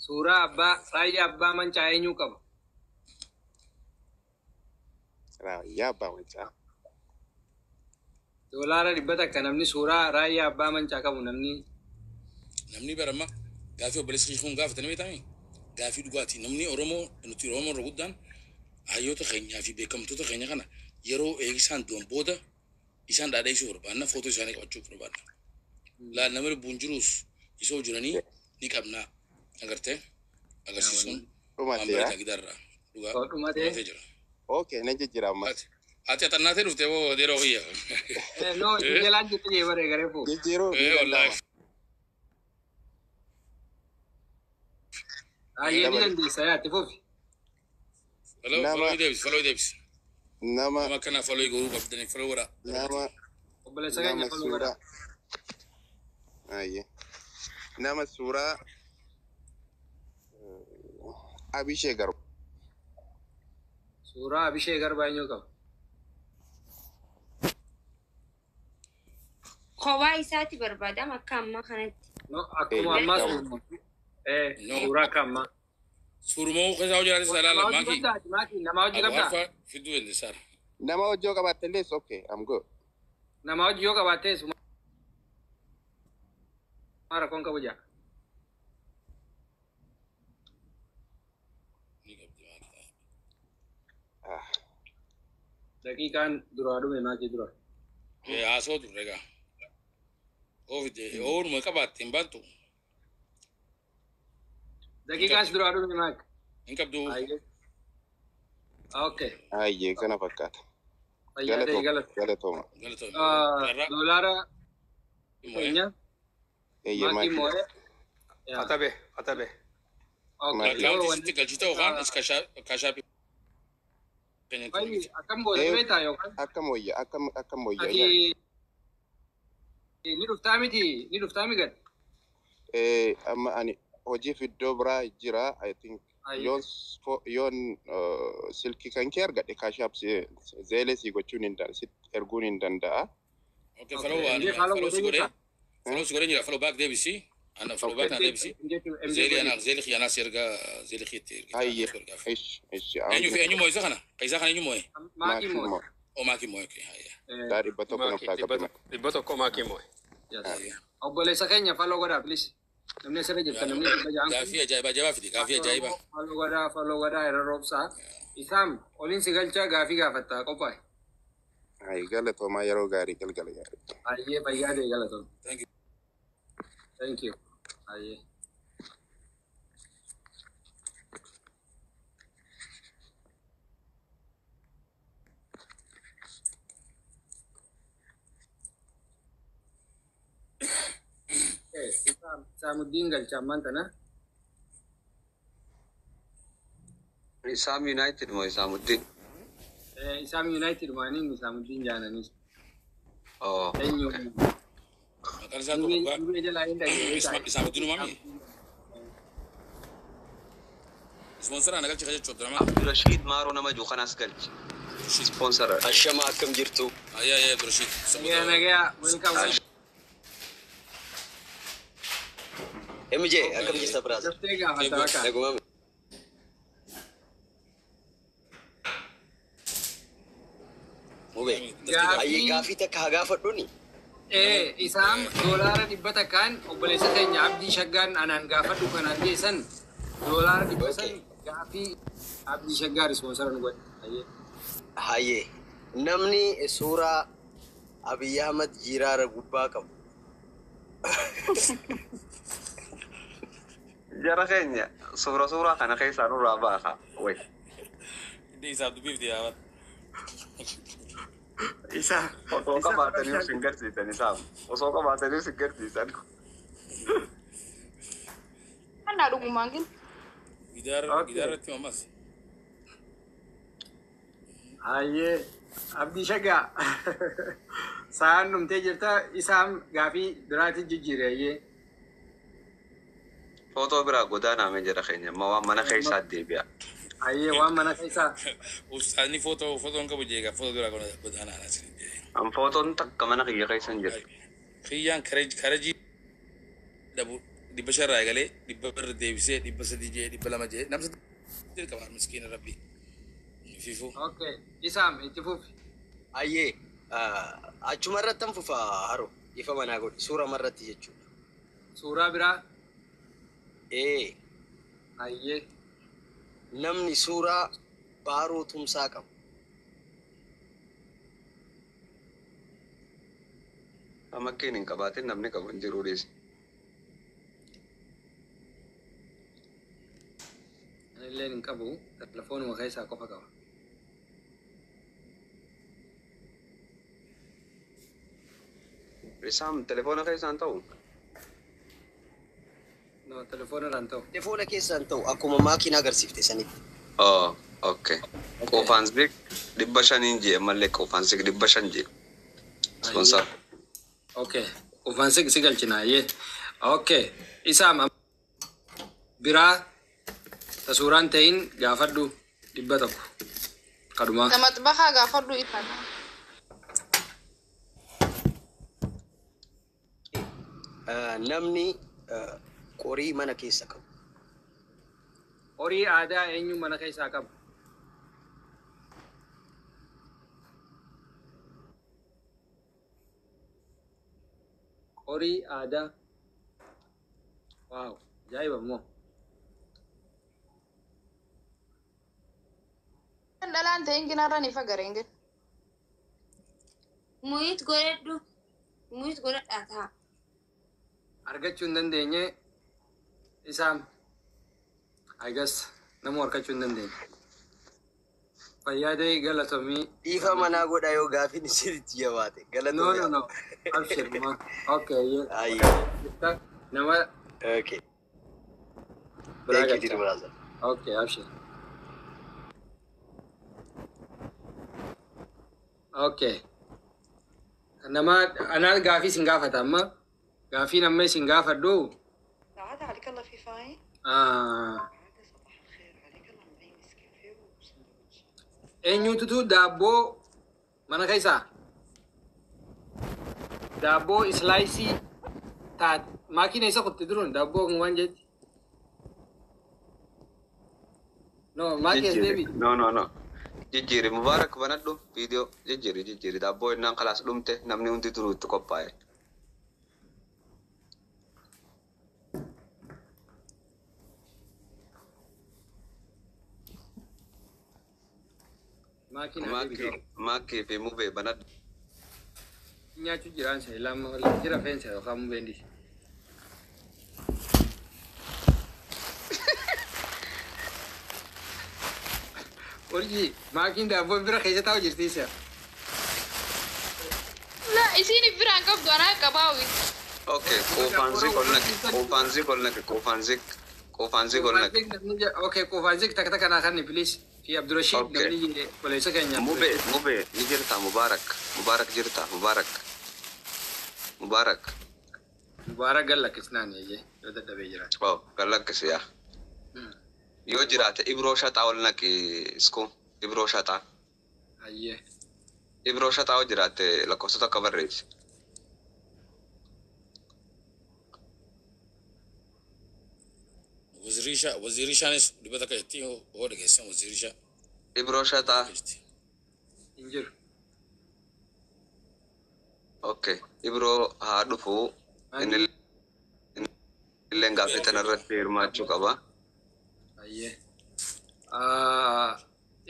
Suuraa abbaa Raayyaa Abbaa Mancaa eenyuu qaba? Raayyaa Abbaa Maccaa. $100 namni suuraa Raayyaa Abbaa Mancaa qabu namni Namni barama gaafii obboleessi kun gaafatanii beektaa? Gaafii dhugaatii. Namni Oromoo nuti Oromoo irra guddaan hayyoota keenyaa fi beekamtoota keenya kana yeroo eegisaan du'an booda isaan dhaadheessuu barbaanna footoo isaanii qabachuu barbaanna. Laal nama lubbuun jiruus isoo jiranii ni qabna agartee agarsiisuun waan Dhumatti yaa. bareedaa gidaarraa dhugaa Dhumatee. dhumatee jira. Okay, nan jijjiira ammas. Ati axannaatee dhuftee boo yeroo kiyya. No, jalaan jirti jee baree garee fuu. Jijjiiruu ni Eh wallaahi. danda'ama. Hayyee ni dandeessa yaa itti fufi. Follow Nama follow deebis follow deebis. nama Nama akkanaa follow godhuu qabdanii follow godhaa. nama Obboleessa keenya nama follow godhaa. suuraa ayyee nama suuraa Abishee Garba. Suuraa Abishee Garbaa eenyuu qaba? Kophaa isaati barbaadama akka ammaa kanatti. No, akkuma ammaa suuruma. No. Suuraa akka ammaa. Suuruma keessaa hojii jiraate Nama ilaala hojii maakii. qabdaa ati maakii nama hojii Abu qabdaa? Arfa fiduu dandeessaara. Nama hojii qabaatte illee it's okay, I'm good. Nama hojii yoo qabaatte suma rakkoon qabu jaa. Ni qabdi maakii. Ah, Daqiiqaan duraa dhume maakii dura. Haasoo turre egaa. Oofite ooluma qabaatte hin baattu. Daqiiqaan si duraa dhume maak. Hin qabdu. Okay. Ayyee kana fakkaata. Fayyaa ta'e galata. Galatooma. Doolaara keenya. Eeyyee Maakii maakii. moo'ee. Atabe atabe. Okay. Akkaawuntii sitti galchita yookaan kaashaappii. Fayyi akkam goota beektaa yookaan Akkam wayya akkam akkam wayya. ati ni dhuftaa miti ni dhuftaa mi gad? Amma ani hojiif iddoo biraa jira. I think yoon yoon silkii kan kee argadhe Cash App Zelle si gochuun hin danda'a sitti erguun hin danda'a. Okay, follow waan follow si godhee follow si godhee jira follow back deebisi. Ana follow back na deebisi. Zelle ana Zelle xiyyaanaa si erga Zelle xiyyatti erga. Ayyee ish ish. Eenyu fi eenyu moo'e isa kana? Isa kana eenyu moo'e? Maakii moo'e. O maakii moo'e okay. Hayya. Daa 100 naaf haa qabdu. 100 maakii moo'e. Obboleessa keenya follow godhaa please. Namni asirra jirtan namni 600. Gaafii ajaa'ibaa jabaa fide gaafii ajaa'ibaa. Follow godhaa follow godhaa irra roobsaa. Isaam oliin si galchaa gaafii gaafattaa qophaa'e. Ayi galatoomaa yeroo gaarii galgala gaarii. Ayyee fayyaa ta'e galatoom. Thank you. Thank you. Ayyee. Isaamuddin galcha ammaan tana. Isaam United moo Isaamuddin? Isaam United maaniin Isaamuddin jaananis. Oh. Eenyu? Maqaan isaa tokko Duubee jalaa hin dhageenye. Isaamuddin uumamii? Ispoonsara na galchi jechuudha Abdurrahman. Abdurashiid Maaroo nama jiru kanas galchi. Sponsor. Ashama akkam jirtu? Ayyaa ayyaa Abdurashiid. Nagaya nagaya welcome. MJ akkam jirta brother? Daftee gaafata bakka. Naguma. Mube. Ayyee gaafii takka haa gaafadhuuni. Isaam doolaara 100 obboleessa keenya Abdii Shaggaan anaan gaafadhu kanaan geessan doolaara 100 gaafii Abdii Shaggaa ispoonsara nu godhe. Ayyee. Hayyee namni suuraa Abiy Ahmad jiraara gubbaa qabu. Jara keenya suura suuraa kana keessaa nurraa baasa. Way. Inni isaaf dubbiif dhiyaatan. Isa osoo qabaatanii sin garsiisan isaaf. Osoo qabaatanii sin garsiisan. Annaa dhugumaan gin. Gidaara gidaara itti mammas. Ayyee Abdii Shaggaa sa'aan dhumtee jirta isaam gaafii biraatti jijjiire ayyee. Footoo biraa godaanaame jara keenya amma waan mana keessaa deebi'a. Ayyee waan mana keessaa. Ustaadni footoo footoon qabu jeega footoo biraa godaanaa asin jee. An footoon takka mana kiyya keessa hin jirtu. Kiyyaan karajii dhabu 500 irraa eegalee 100 irra deebisee 300 jee 200 jee namsa qaba miskiina rabbi. Fiifuu. Okay isaam itti fufi. Ayyee achuma irratti han fufa haro ifa manaa godhi suura irratti jechuudha. Suuraa biraa. Ee. Ayyee. Namni suuraa Baaroo Tumsaa qabu. Amakkeen hin qabaatin namni qabu hin jiru dhiisi. Anilleen hin qabu telefoonuma keessaa qofa qaba. Isaam telefoona keessaan ta'u? No telefoona irraan ta'u. Telefoona keessaan ta'u akkuma maakiin agarsiifte sanitti. Oh, okay. Qofaansik 500 jee ammallee qofaansik 500 jee. Sponsor. Okay. Qofaan si galchina ayyee. Okay. Isaam biraa ta suuraan ta'in gaafadhu 100 kadhumaa. Nama xabahaa gaafadhu ifan. Namni qorii mana keessa qabu. Horii aadaa eenyu mana keessaa qabu? Horii aadaa. Waaw, ajaa'iba immoo. Dhalaan ta'in ginarra ni fagareen gin. Muyit godhadhu. Muyit godhadhaa ta'a. Argachuu hin dandeenye isaam. I guess. Nama harkachuu hin dandeenye. Fayyaa ta'e galatomii. Dhiifa manaa godha yoo gaafiin isinitti jabaate. No, no, Galatoomi. no. Abshir, ma. Okay. Ayi. Nama Okay. biraa Thank you, galcha. dear brother. Okay, abshir. Okay. Nama anaa gaafii isin gaafata amma. Gaafiin amma isin gaafadhu. عاد عليك الله في فاين Ah, eenyututu daabboo mana keessaa daabboo islaayisii taat maakiina isa kutte duruun daabboo waan jetti. No, maakii as Jijjiiri. deebi. No, no, no. Jijjiiri. Mubaarak banadhu viidiyoo. Jijjiiri, jijjiiri. Daabboo innaan kalaas dhumte namni hundi duruu itti qophaa'e. Maakiin as deebi. Maakii, maakii fi mubee banadhu. Nyaachuu jiraan sa lama jira feensa yookaan mubeendis. Urjii maakiin daabboo bira keessa taa'u jirti isa. La isiin biraan qabdu anaa qabaa Okay, quufaanzik ol naqi. Quufaanzik ol naqi. Quufaanzik. Quufaanzik ol naqi. Okay, quufaanzik takka takka naa kanni please. Fi Abdurashiid Okay. namni obboleessa keenya. Mubee, mubee ni jirta Mubaarak. Mubaarak jirta Mubaarak. Mubaarak. Mubaarak gallakkisnaan eeyyee yoo dadhabee jiraate. Oh, gallakkisi yaa. Yoo jiraate Ibroo shaxaa ol naqi isku. Ibroo shaxaa. Ayyee. Ibroo shaxaa yoo jiraate lakkoofsa tokko barreessi. Wazirisha waziirishaanis dibata akka jetti hoo dhageessan waziirisha. Ibroo shaxaa. Hin jiru. Okay. Ibroo haa dhufu. Inni illeen gaaffii tanarratti hirmaachuu qaba. Ayyee.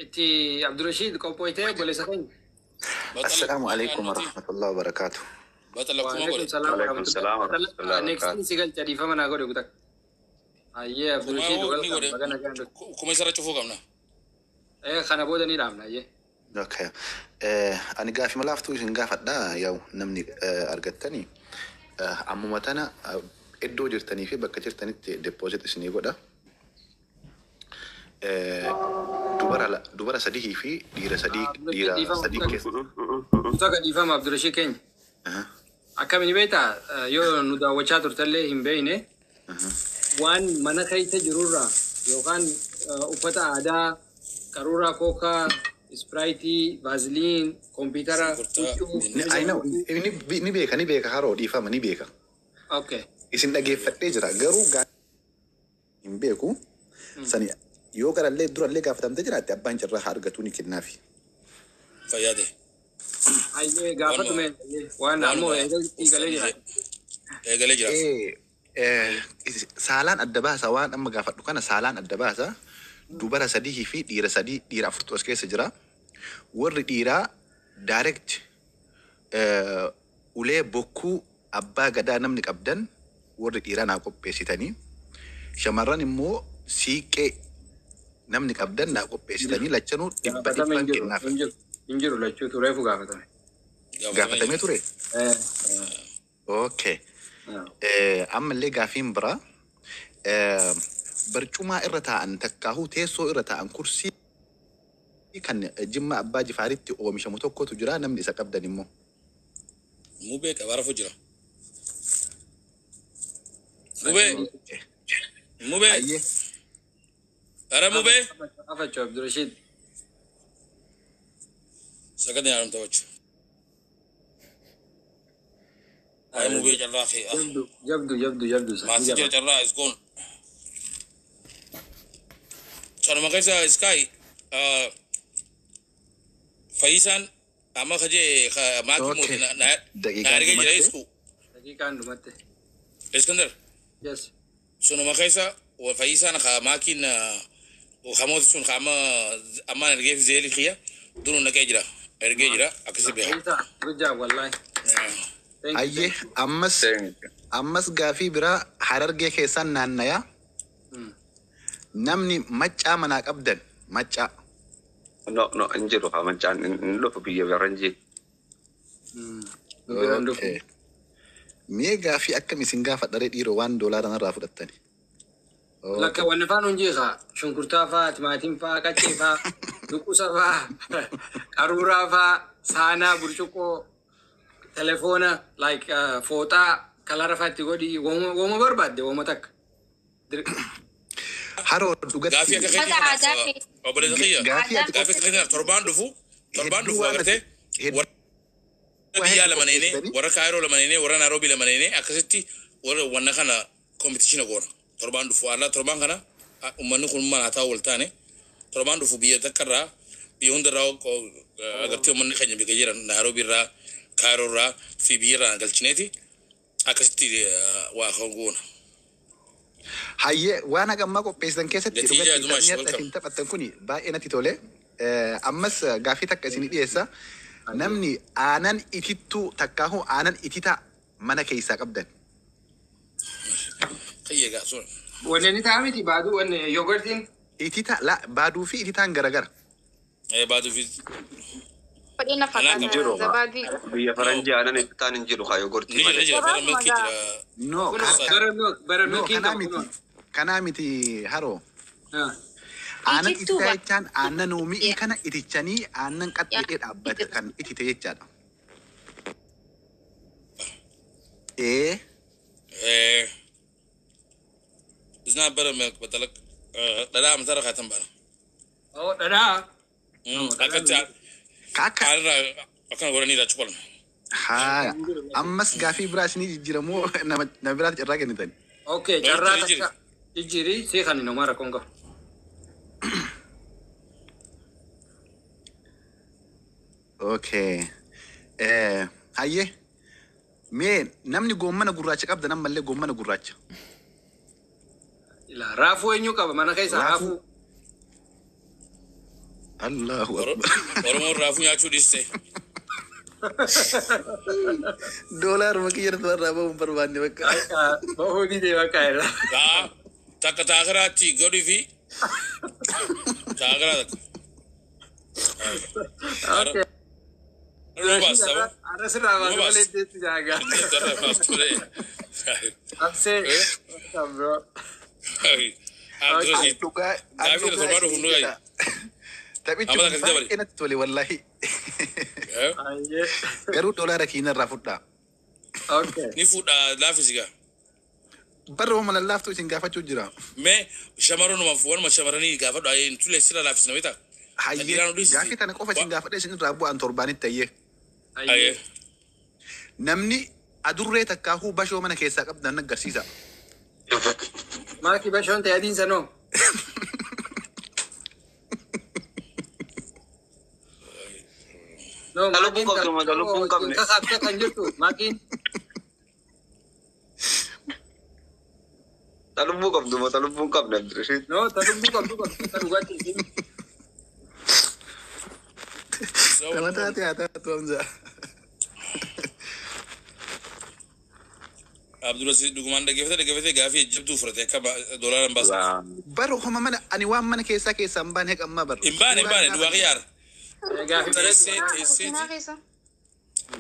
Itti Abdurashiid qophoitee obboleessa keenya. السلام عليكم ورحمة الله وبركاته. Batala kuma Waalaikum godhe. salaam wa Waalaikum salaam wa rahmatullahi wa Next barakatuh. si galcha dhiifama naa godhe gutak. Ayyee Kuma Abdurashiid ni welcome godhe baga nagaan dhufte. kuma isarra cufuu qabna. Eh kana booda ni dhaabna ayyee. Okay. Ani gaafii laaftuu isin gaafadha yaa'u namni argattanii ammuma tana iddoo jirtanii fi bakka jirtanitti deposit isinii godha. Dubara sadii fi dhiira sadii Abdurashiid dhiira dhiifama sadii keessa. Guutaa dhiifama Abdurashiid keenya. Akkamiin beektaa yoo nu daawwachaa turtellee hin beekne waan mana keessa jirurraa yookaan uffata aadaa qaruuraa kookaa ispiraayitii vaaziliin kompiitara huccuu. I know, ni beeka, ni beeka, haroo dhiifama ni beeka. Okay. Isin dhageeffadhee jira garuu hin beeku. Sani yoo garallee durallee gaafatamtee jiraatte abbaan carraa haa argatu ni kennaafi. Fayyaade. Ayyee gaafatu mee waan ammoo eegalee jira. Eegalee jira. Saalaan adda baasa waan amma gaafadhu kana saalaan adda baasa dubara sadii fi dhiira sadii dhiira afurtu as keessa jira. Warri dhiiraa direct ulee bokkuu abbaa gadaa namni qabdan warri dhiiraa naa qopheessitanii shamarran immoo siiqqee namni qabdan naa qopheessitanii lachanuu dhibba Gaafatame dhibban hin jiru kennaaf. hin jiru hin jiru lachuu tureefu gaafatame. Gaafatamee ture? Okay. Ammallee gaafiin biraa barcumaa irra taa'an takkaahuu teessoo irra taa'an kursii kan Jimma Abbaa Jifaaritti oomishamu tokkotu jira namni isa qabdan immoo. Mubee qabaarafu jira. Mubee. Mubee. Ara mubee. Afachoo Abdurashiid. Sagadeen haadhamta wachuu. Ay mubee carraa kee. Jabdu jabdu jabdu jabdu. Maatii jira carraa is gone. Sanuma keessa Sky Fayyisaan amma kajee maakii mootii na Daqiiqaan ergee jira dhumatte. isku. Daqiiqaan dhumatte. Iskandar. Yes. Sunuma keessa Fayyisaan ka maakiin kamooti sun ka amma ammaan ergee zeelii kiyya duruu naqee jira. Ergee jira akkasi beeka. Fayyisaa good job wallahi. Ayyee ammas ammas gaafii biraa Harargee keessaan naannayaa. Namni maccaa manaa qabdan maccaa. No, no, hin jiru haa maccaan hin dhufu biyya faranjii. Okay. Mee gaafii akkam isin gaafadha ree dhiiroo waan doolaara narraa fudhattani? Lakka wanni faan hundi kaa shunkurtaa faa, timaatiin faa, qaccee faa, luqusa faa, qaruuraa faa, saanaa, burcuqqoo, telefoona, like fooxaa, kalara faa itti godhi, wooma barbaadde wooma takka. Haroo dhugatti. Gaafii akka keetii Uffata aadaa kanaaf keessa. Obboleessa kiyya. Gaafii ati Gaafii akka keetii kanaaf torbaan hedduu dhufu waan agartee ati warra hedduu waa biyyaa hedduu lamaneenee qopheessitanii warra Kaayiroo lamaneenee warra Naaroobii lamaneenee akkasitti warra wanna kana competition goona. Torbaan dhufu allaa torbaan kana uummanni kun mana haa ta'u wal taane torbaan dhufu biyya takka irraa biyya hundarraa agartee uummanni keenya biyya jiran Naaroobii irraa Kaayiroo irraa fi biyya irraa galchineeti akkasitti waa kan goona. Hayyee, waan hagammaa qopheessitan keessatti Natiijaa dhugatti Dumaash, taphni har'a welcome. isin taphattan kuni baay'ee natti tole. Ammas gaafii takka isinii dhiyeessa. Namni aanan itittuu takkaahu aanan ititaa mana keessaa qabdan. Kiyya gaa sun. Wanni ni ta'a miti baaduu wanni yogurtiin. Itita la baaduu fi ititaan garagara. Baaduu fi Fedhii na anaan fakkaata qaba. Jiru haa. zabaadii. Biyya faranjii aanan ititaan hin jiru haa yogurtii Ni jira malee. ni jira bara milkii jira. No, Kunoo ka, bara milk bara no, milkiin kanaa qaba miti. kunoo. Kanaa miti haroo. Aannan Itittuu ititaa ba. jechaan aannan mi'i kana itichanii aannan qaxxeedhee dhaabbate kan itite jechaadha. Ee. It's not buttermilk, but the dhadhaa amantaa kaatan baana. Oh, dhadhaa. No, dhadhaan Akkatti hin jiru. Ka akka aanirraa akkana godhanii irraa cuqalan. Haaya. Ammas gaafii biraa isinii jijjiiramoo nama nama biraatti carraa kennitan? Okay, No, carraa jijjiiri jijjiiri. takka jijjiirii sii kan nama rakkoon qabu. Okay. Hayyee. Mee namni goommana gurraacha qabdan ammallee goommana gurraacha. Ilaa raafuu eenyu qaba mana keessa Raafuu. raafuu. Allahu akbar. Oromoon raafuu nyaachuu dhiiste. Doolaaruma kiyya irraa bahuun barbaanne bakka. Bahuu didee bakka irra. Taa takka taakiraatti godhii fi taakiraa takka. Okay. Numa baas ta'u. Arra sirraa Numa baasuu baas. malee jetti jaaga. Darra baas ture. Absee. Welcome, bro. Abdurrashiid. Dhugaa Gaafii dhugaa torbaan dhufu isin nu gayi. jedha. Taphichi Amala kun akkasitti dabali. baay'ee natti tole wallahi. Ayyee. Garuu doolaara kiina irraa fudhaa. Okay. Ni fuudha laafisi gaa. Barra homa lallaaftuu isin gaafachuu jira. Mee shamarranuma wanuma shamarranii gaafadhu ayyee tulee sirra laafisna beektaa? Hayyee, Dhiiraan oduu gaafii tana qofa isin gaafadhe isin irraa bu'aan torbaanitti hayyee. Ayyee. Namni adurree takkaahuu bashoo mana keessaa qabdan agarsiisa. Maaki bashoon ta'e adiin sanoo. No, Ta lubbuu maakiin qabdu moo ta lubbuu hin qabne? Kasaabtee kan jirtu maakiin. Ta lubbuu qabdu moo ta lubbuu hin qabne Abdirashiid? No, ta lubbuu qabdu qabdu ta dhugaatti isin. Nama taate haa taatu Hamza. Abdurrashiid dhugumaan dhaggeeffate gaafii jabduu fudhate akka doolaaraan baasa. Barra homa mana ani waan mana keessaa keessaa hin baane heqammaa barra. Hin baane hin baane dhugaa xiyyaara. Gaafii Teessee bareedu. teessee Kusinaa keessa.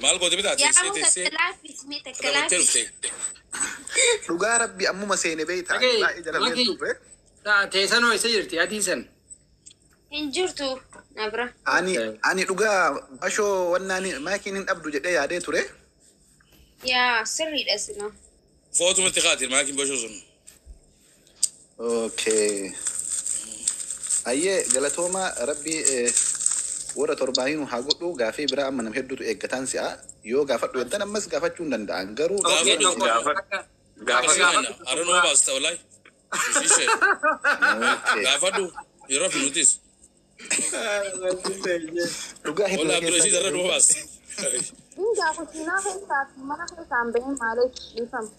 maal goote bitaa Yaa teessee ammoo teessee takka laaffis mee takka rabattee laaffis. dhufte. Dhugaa rabbi ammuma seene beektaa Dhagee, baay'ee jala Maakii. turre. Teessanoo isa jirti adiin san. Hin jirtu na bira. Ani dhugaa bashoo wannaani maakiin hin dhabdu jedhee yaadee ture. Yaa sirriidha sina. Footumatti kaati maakiin bashoo sun. Okay. Ayyee, galatooma rabbi warra torbaaniin haa godhu. Gaafii biraa amma nama hedduutu eeggataan si'a yoo gaafadhu jettan ammas gaafachuu hin danda'an garuu Okay, Gaafadhu. tokko. Gaafadhu. Takka Gaafadhu. gaafadhu. Arra numa baasta wallahi. Ishee Okay. gaafadhu yeroo fi nutis. Dhugaa hedduu Wallahi keessaa Abdurrashiid arra numa baasta. Hundaa kusinaa keessaa fi mana keessaa hin bahin maaliif dhiifama?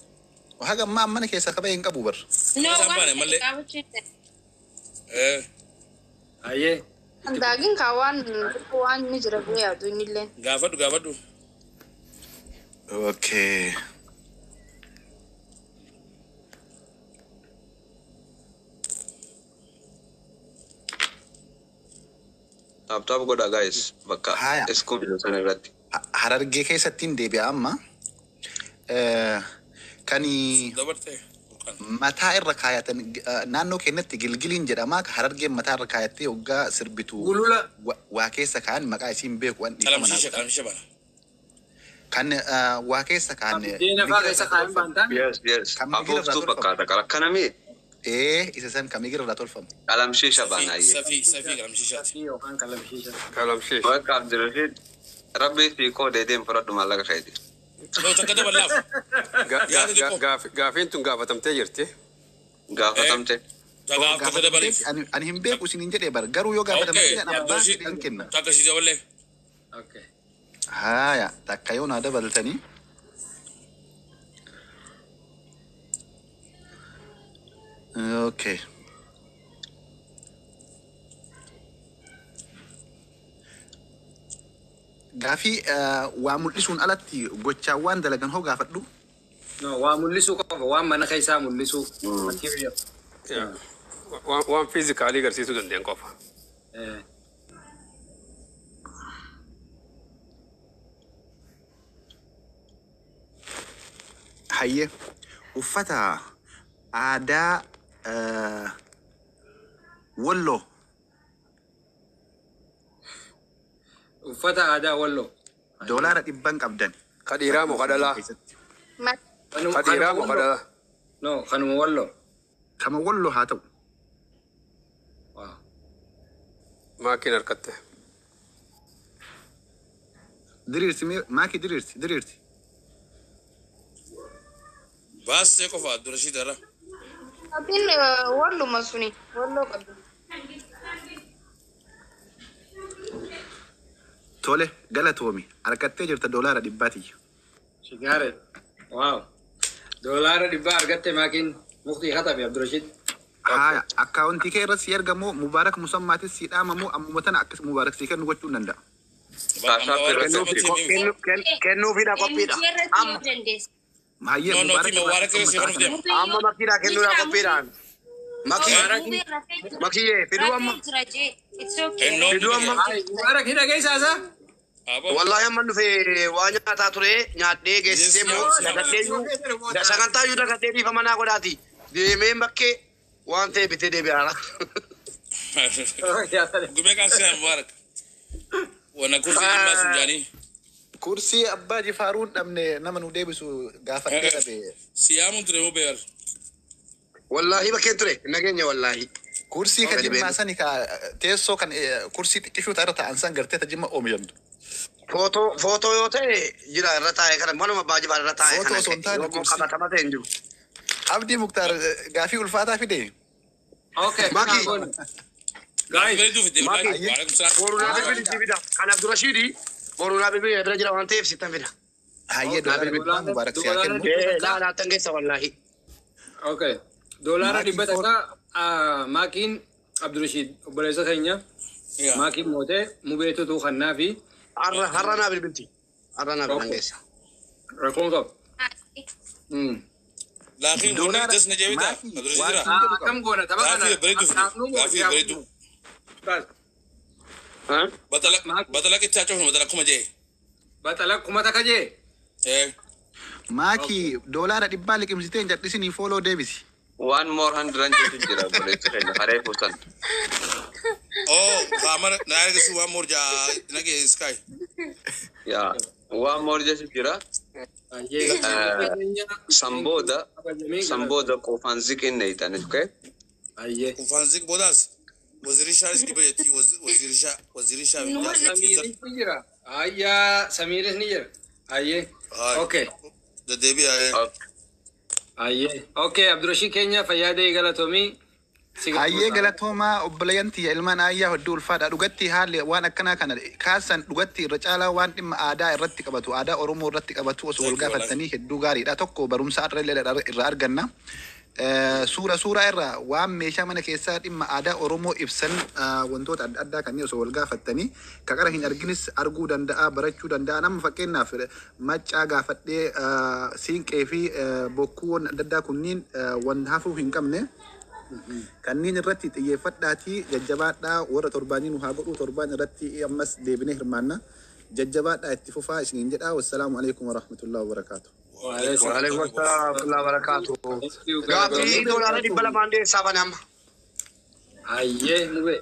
Haga ammaa mana keessaa qabee hin qabu bar. No, Isaan waan baane ta'e mallee. qabaachuu hin danda'u. Ayyee. Daagin kaa waan waan ni jira bee yaadu innillee. Gaafadhu gaafadhu. Okay. Tap tap godha guys bakka Haya. iskuun jiru sana irratti. Harargee keessatti hin deebi'a amma. Kan Dabarte. mataa irra kaayatan naannoo keenyatti gilgiliin jedhama. Harargeen mataa irra kaayattee hoggaa sirbitu Gulula. waa keessa kaan maqaa isiin beeku waan dhiifama Qalamshiisha naaf. qalamshiisha bana. Kan waa keessa kaan Biddeena fa'aa keessa kaayan baantaan. Yes. Kan migira irraa Afuuftuu tolfamu. fakkaata qara akkanami Isa san kan migira irraa tolfamu. qalamshiisha baana ayyee. Safii safii qalamshiishaati. Safii yookaan qalamshiisha. Qalamshiisha. Bakka Abdirashiid rabbii fi qoodee deem fudhadhu maallaqa keeti. No takka daballaaf. Yaada xiqqoo. Gaafiin tun gaafatamtee jirti. Gaafatamte. Takka dabaliif. Ani hin beeku isiniin jedhee bar garuu yoo gaafatamte Okay. abbaa Abdirashiid fedhe hin kenna. takka si daballee. Okay. Haya, takka yoo naa dabaltanii. Okay. Gaafii waa mul'isuun alatti gochaawwan dalagan hoo gaafadhu. No, waa mul'isuu qofa waan mana keessaa mul'isuu. Material. Waan fiizikaalii agarsiisuu dandeenye qofa. Hayyee uffata aadaa Walloo. Uffata aadaa Walloo. $100 qabdan. Ka dhiiraa moo ka dhalaa? Ka dhiiraa moo ka dhalaa? No, kanuma Walloo. Kama Walloo haa ta'u. Maakiin harkatte. Diriirsi maakii diriirsi diriirsi. Baasee qofa Abdirashiid irra. Abdiin walluma suni walloo qabdi. Tole galatoomi harkattee jirta $100. Shigaare. Wow. $100 argatte maakiin muktii hatafe Abdirashiid. Haya, akkaawuntii kee irratti si ergamoo Mubaarak Musammaatis si dhaamamoo ammuma tana akkas Mubaarak si kennu gochuu hin danda'a. Kennuufidha qophiidha. Amma. Hayyee No, no, Mubaarak Mubaarak irra si kennuuf deema. Amma makiidhaa kennuudhaa qophiidhaan. Makii. Makiyyee fiduu amma. Fiduu amma. Mubaarak hidha geessaa isaa? Wallahi amma dhufe waa nyaataa ture nyaadhee geessisee immoo dagadhee iyyuu sagantaa iyyuu dagadhee dhiifama naa godhaati. Deemee bakkee waan ta'e bitee deebi'aara. Gumee kan seenaa Mubaarak. Wana kursii jimmaa sun jaanii. Kursii abbaa jifaaruun dhabne nama nu deebisu gaafadhee dhabe. Siyaamuun ture moo beebar? Wallahi bakkeen ture nageenya wallahi. Kursii ka jimmaa sani ka teessoo kan kursii xiqqishuu irra taa'an san gartee ta jimma oomishamtu. Footoo footoo yoo ta'e jira irra taa'e kana manuma abbaa jifaar irra taa'e Footoo kana osoo hin taane yommuu kursii. qabatama ta'e hin jiru. Abdii Muktaar gaafii ulfaataa fide. Okay. Maki. Gaafii bareedduu fide. Maki. Waalaikum salaam. Boru naa bilbili si fida. Kan Abdurashiidi boru naa bilbili bira jira waan ta'eef sittan fida. Hayyee $100 Mubaarak si haa kennu. Laa laa tan geessa wallahi. Okay. $100 maakiin Abdirashiid obboleessa keenya. Maakiin mootee mubeetutu kannaa fi. Har'a har'a naa bilbilti. Har'a naa bilbilan geessa. Rakkoon qabu. Laakiin wanni das na jeebita. Abdirashiid jira. Akkam goona tapha kana. Gaafii bareedduu fide. Gaafii bareedduu. Batala qichaa cufnu batala kuma jee. Batala 1000 jee. Maakii $100 liqimsitee hin jal'isinii fooloo deebisi. One more hundred jechuun jira obboleessi keenya haree fuusan. Oh, kaamara na argisiisu one more jaa nagee sky. Yaa one more jechuun jira. San booda qofaan ziqiin neeytan okay? Qofaan ziq boodaas wazirii shaaris dhibba jetti wazirii shaa wazirii shaa. Samiiris ni jira. Ayyaa Samiiris ni jira. Ayyee. Okay. Deddeebi'ee. Ayyee. Okay Abdirashiid keenya fayyaa galatoomii. Hayyee galatoomaa obboleeyyan tiyya ilmaan aayyaa hedduu ulfaadha. Dhugatti haalli waan akkanaa kana kaasan dhugatti irra caalaa waan dhimma aadaa irratti qabatu aadaa Oromoo irratti qabatu osoo wal gaafatanii hedduu gaariidha. Tokko barumsa irra irraa arganna. Suura suuraa irraa waan meeshaa mana keessaa dhimma aadaa Oromoo ibsan wantoota adda addaa kanneen osoo wal gaafatanii ka qara hin arginis arguu danda'a barachuu danda'a. Nama fakkeenyaaf maccaa gaafadhee siinqee fi bokkuuwwan adda addaa kunniin waan hafuu hin qabne. Kanneen irratti xiyyeeffadhaatii jajjabaadhaa warra torbaanii nu haa godhuu torbaan irratti ammas deebinee hirmaanna. Jajjabaadhaa itti fufaa isiniin jedha. Wassalaamu alaikum warahmatullahi wabarakaatu. Waalaikum assalam warahmatullahi wabarakatuh. Gaaffii $200 dhiyeessaa bane amma. Hayyee mubee.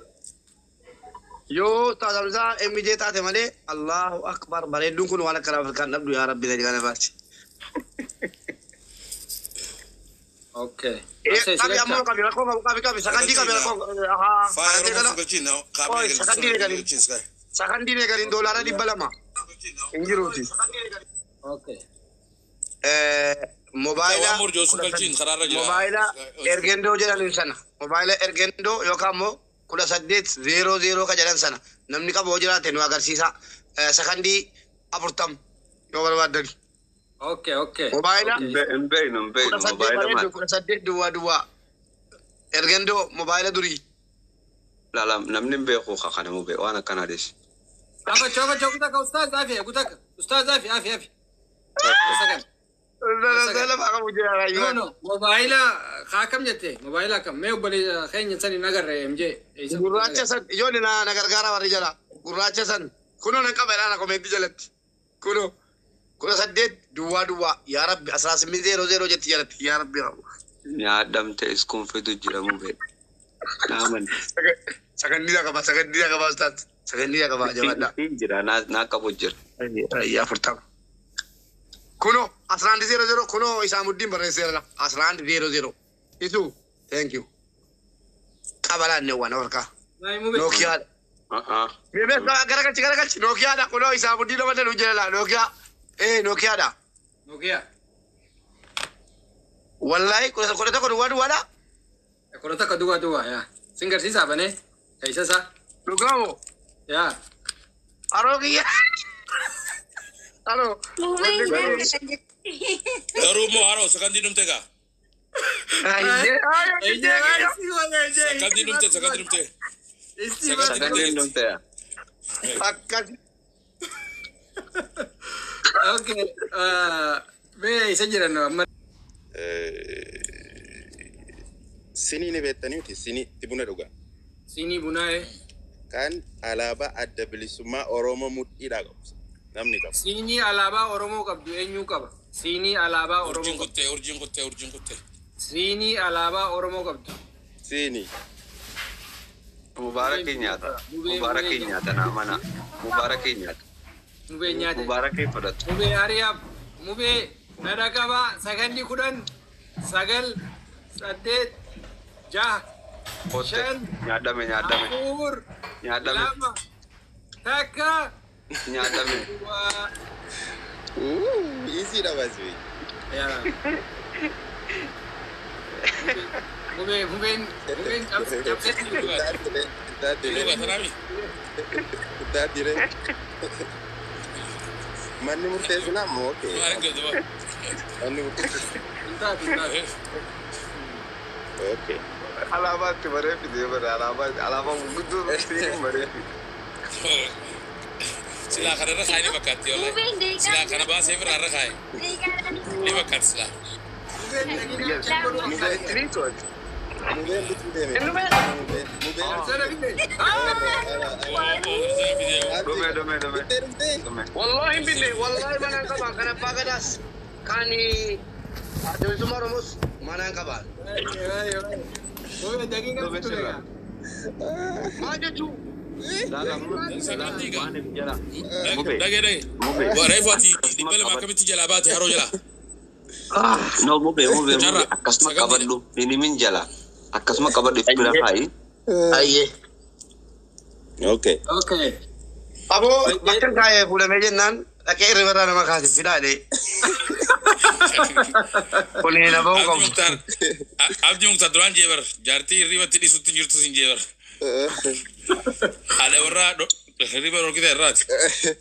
Yoo taasisaa MJ taate malee Allahu akbar bareedduun kun waan akkana Afrikaan dhabdu yaa Rabbi gadi kana baasi. Okay. Qabi ammoo qabi rakkoo qabu qabi qabi sakandii qabi rakkoo ahaa sakandii eegalin sakandii eegalin $200 hin jiruuti. Okay. Mobaayila mobaayila ergendoo jedhan sana mobaayila ergendoo yookaan immoo 1800 ka jedhan sana namni qabu yoo jiraate nu agarsiisa sakandii 40 yoo barbaaddani. Okay, okay. Mobaayila Hin beeknu hin beeknu mobaayila maal. 18 duwwaa duwwaa ergendoo mobaayila durii. Laala namni hin beeku kana mubee waan akkanaa deessi. Afa afa kutaka ustaz afi kutaka ustaz afi afi afi. No no mobaayila akkam jette mobaayila akkam mee obbolee keenya san hin agarre MJ. Gurraacha san ijoolli na gargaara warri jala gurraacha san kunoo nan qaba ilaala komentii jalatti kunoo 18 duwwaa duwwaa yaa Rabbi 1800 jetti jalatti yaa Rabbi. Nyaadhamte iskuun fidu jira mubee. Naaman. Sakandii qaba sakandii qaba ustaz sakandii qaba jabaadha. Jira naa qabu jira. Ayyaa 40. Kuno 1100 kuno Isaamuddin barreesseera 1100 isu thank you. Qabalaan waan harkaa. Nokia. Mee garagalchi garagalchi Nokiaadha kunoo Isaamuddin nama danuu jala Nokia. Nokiaadha. Nokia. Wallahi 11 duwwaa duwwaadha. 11 duwwaa duwwaa yaa. Sin garsiisaa banee keessa isaa. Dhugaamoo. Yaa. Aroo kiyya. Alo. Garuu immoo haroo sakandii dhumte gaa. Sakandii dhumte sakandii dhumte. Sakandii dhumte. Akkas. Okay. Mee isa jiran amma. Sinii ni beektanii sinii itti buna dhugaa. Sinii bunaa. Kan alaabaa adda bilisummaa Oromoo mudhiidhaa qabu. Namni qabu. Siinii alaabaa Oromoo qabdu eenyu qaba? Siinii alaabaa Oromoo Urjiin kuttee urjiin kuttee urjiin kuttee. Siinii alaabaa Oromoo qabdu. Siinii. Mubaarakii nyaata. Mubaarakii nyaata naa mana. Mubaarakii nyaata. Mubee nyaata. Mubaarakii fudhatu. Mubee ariyaaf. Mubee nada qaba sakandii 10 9 8 6 5 Nyaadhame nyaadhame. 4 Nyaadhame. 2 1 Nyaadhame. Easy dha baasii. Yaa. Mubee mubeen mubeen cabsee. Daadire. Manni murteessu nama okay. Manni murteessu. Okay. Alaabaa itti baree fidee bara alaabaa alaabaa guddoo baree fide. Silaa kana irra kaa'e ni fakkaatti wallahi. Silaa kana baasee bira irra kaa'e. Ni fakkaatti silaa. Mubeen bituu deeme. Mubeen. Wallahi binne wallahi mana qaba kan abbaa gadaas kan adda bilisummaa Oromoos mana qaba. Maal jechuun? Dhagee dhagee. Reefu ati 200 akkamitti jalaa baate haroo jalaa? No mubee mubee mubee akkasuma qabadhu hin himin jala akkasuma qabadhu if bira kaa'i. Ayyee. Okay. Okay. Aboo bakka kaa'ee fuudhamee jennaan dhaqee irribarraa nama kaasif fidaa jedhee. Kuni na ba'uu qabu. Abdii Muktaar duraan jeebar jaartii hirribatti dhiisutti jirtu sin jeebar. Haadha warraa hirriba dhorkite irraati.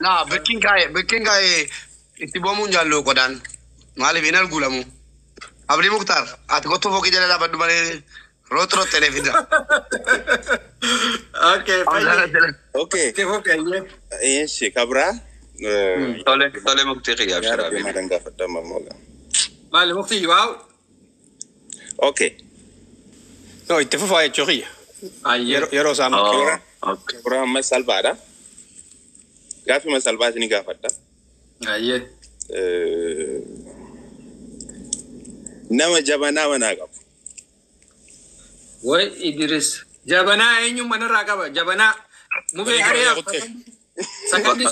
Laa bakkiin kaa'ee itti boomuun jaallu qodaan maaliif hin arguulamu. Abdii Muktaar ati kottuu fooqii jala dhaabadhu malee root root fida. Okay, Okay. Eeshi kabraa. Tole tole muktii qiyyaaf shiraabii. Madan gaafadha mamooga. Maali muktii waaw. Okay. No, itti fufaa jechuu kiyya. Yeroo isaan Suuraa amma salphaadha. Gaafuma salphaa isin gaafadha. Ayyee. Nama jabanaa manaa qabu. Way Idris. Jabanaa eenyu manarraa qaba? Jabanaa. Mubee hariyaa.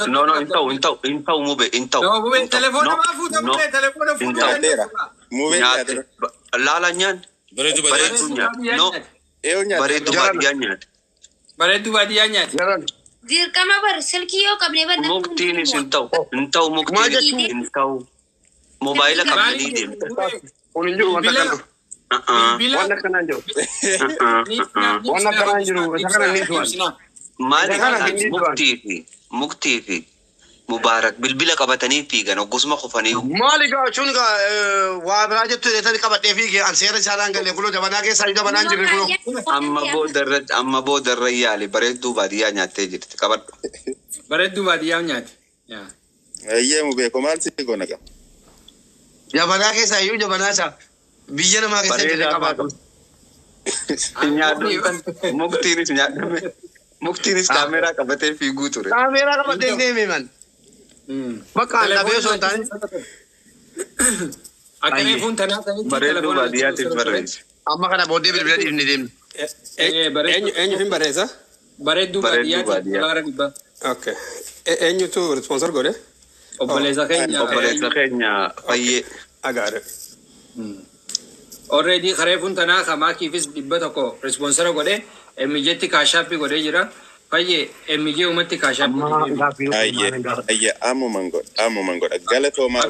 No, no, hin ta'u, hin ta'u, hin ta'u mube, hin ta'u. No, mubee telefoona maa fuuta mubee telefoona Hin fuuta. ta'u. Nyaate. Laala nyaan. Bareedu Bareedu nyaate. No. Bareedu baadiyyaa nyaate. Bareedu baadiyyaa nyaate. Dirqama bar silkii yoo qabne bar namni Muktiinis hin ta'u. Hin ta'u muktiinis hin ta'u. Mobaayila qabdanii deemte. Kun hin jiru wanta kana. Bilbila. Waan akkanaa hin jiru. Waan akkanaa hin jiru. Isa kana ni tu'an. Maali Isa kana hin tu'an. Muktii fi Mubaarak bilbila qabatanii fiigan oggusuma kufanii. Maali gaa jechuun gaa waa biraa jettu jedhanii qabadhee fiigee an seera isaadhaan galee kuloo jabanaa keessaa jabanaa hin jirre kuloo. Amma booda irra yaali bareedduu baadiyyaa nyaattee jirti qabadhu. Bareedduu baadiyyaa nyaate. Eeyyee mubee ko maal si goona qaba? Jabanaa keessaa iyyuu jabanaa isaa biyya namaa keessa hin jirre qabaatu. Muktiinis nyaadhame. Muktiinis kaameraa qabatee fiiguu ture. Kaameraa qabatee deeme man. Bakka an dhabee osoo hin taane. Akka reefuun tanaa sanitti Bareedduu baadiyyaatiif barreesse. Amma kana booddee bilbila dhiifni deemne. Eenyu hin barreessa? Bareedduu baadiyyaatiif dolaara dhibba. Okay. Eenyutu sponsor godhe? Obboleessa keenya. Obboleessa keenya fayyee. Agaare. Already reefuun tanaa kamaakiifis 100 responsora godhe MJtti kaashaappii godhee jira. Fayyee MJ uumatti kaashaappii godhee jira. Ayyee ammuman godha ammuman godha galatoomaa.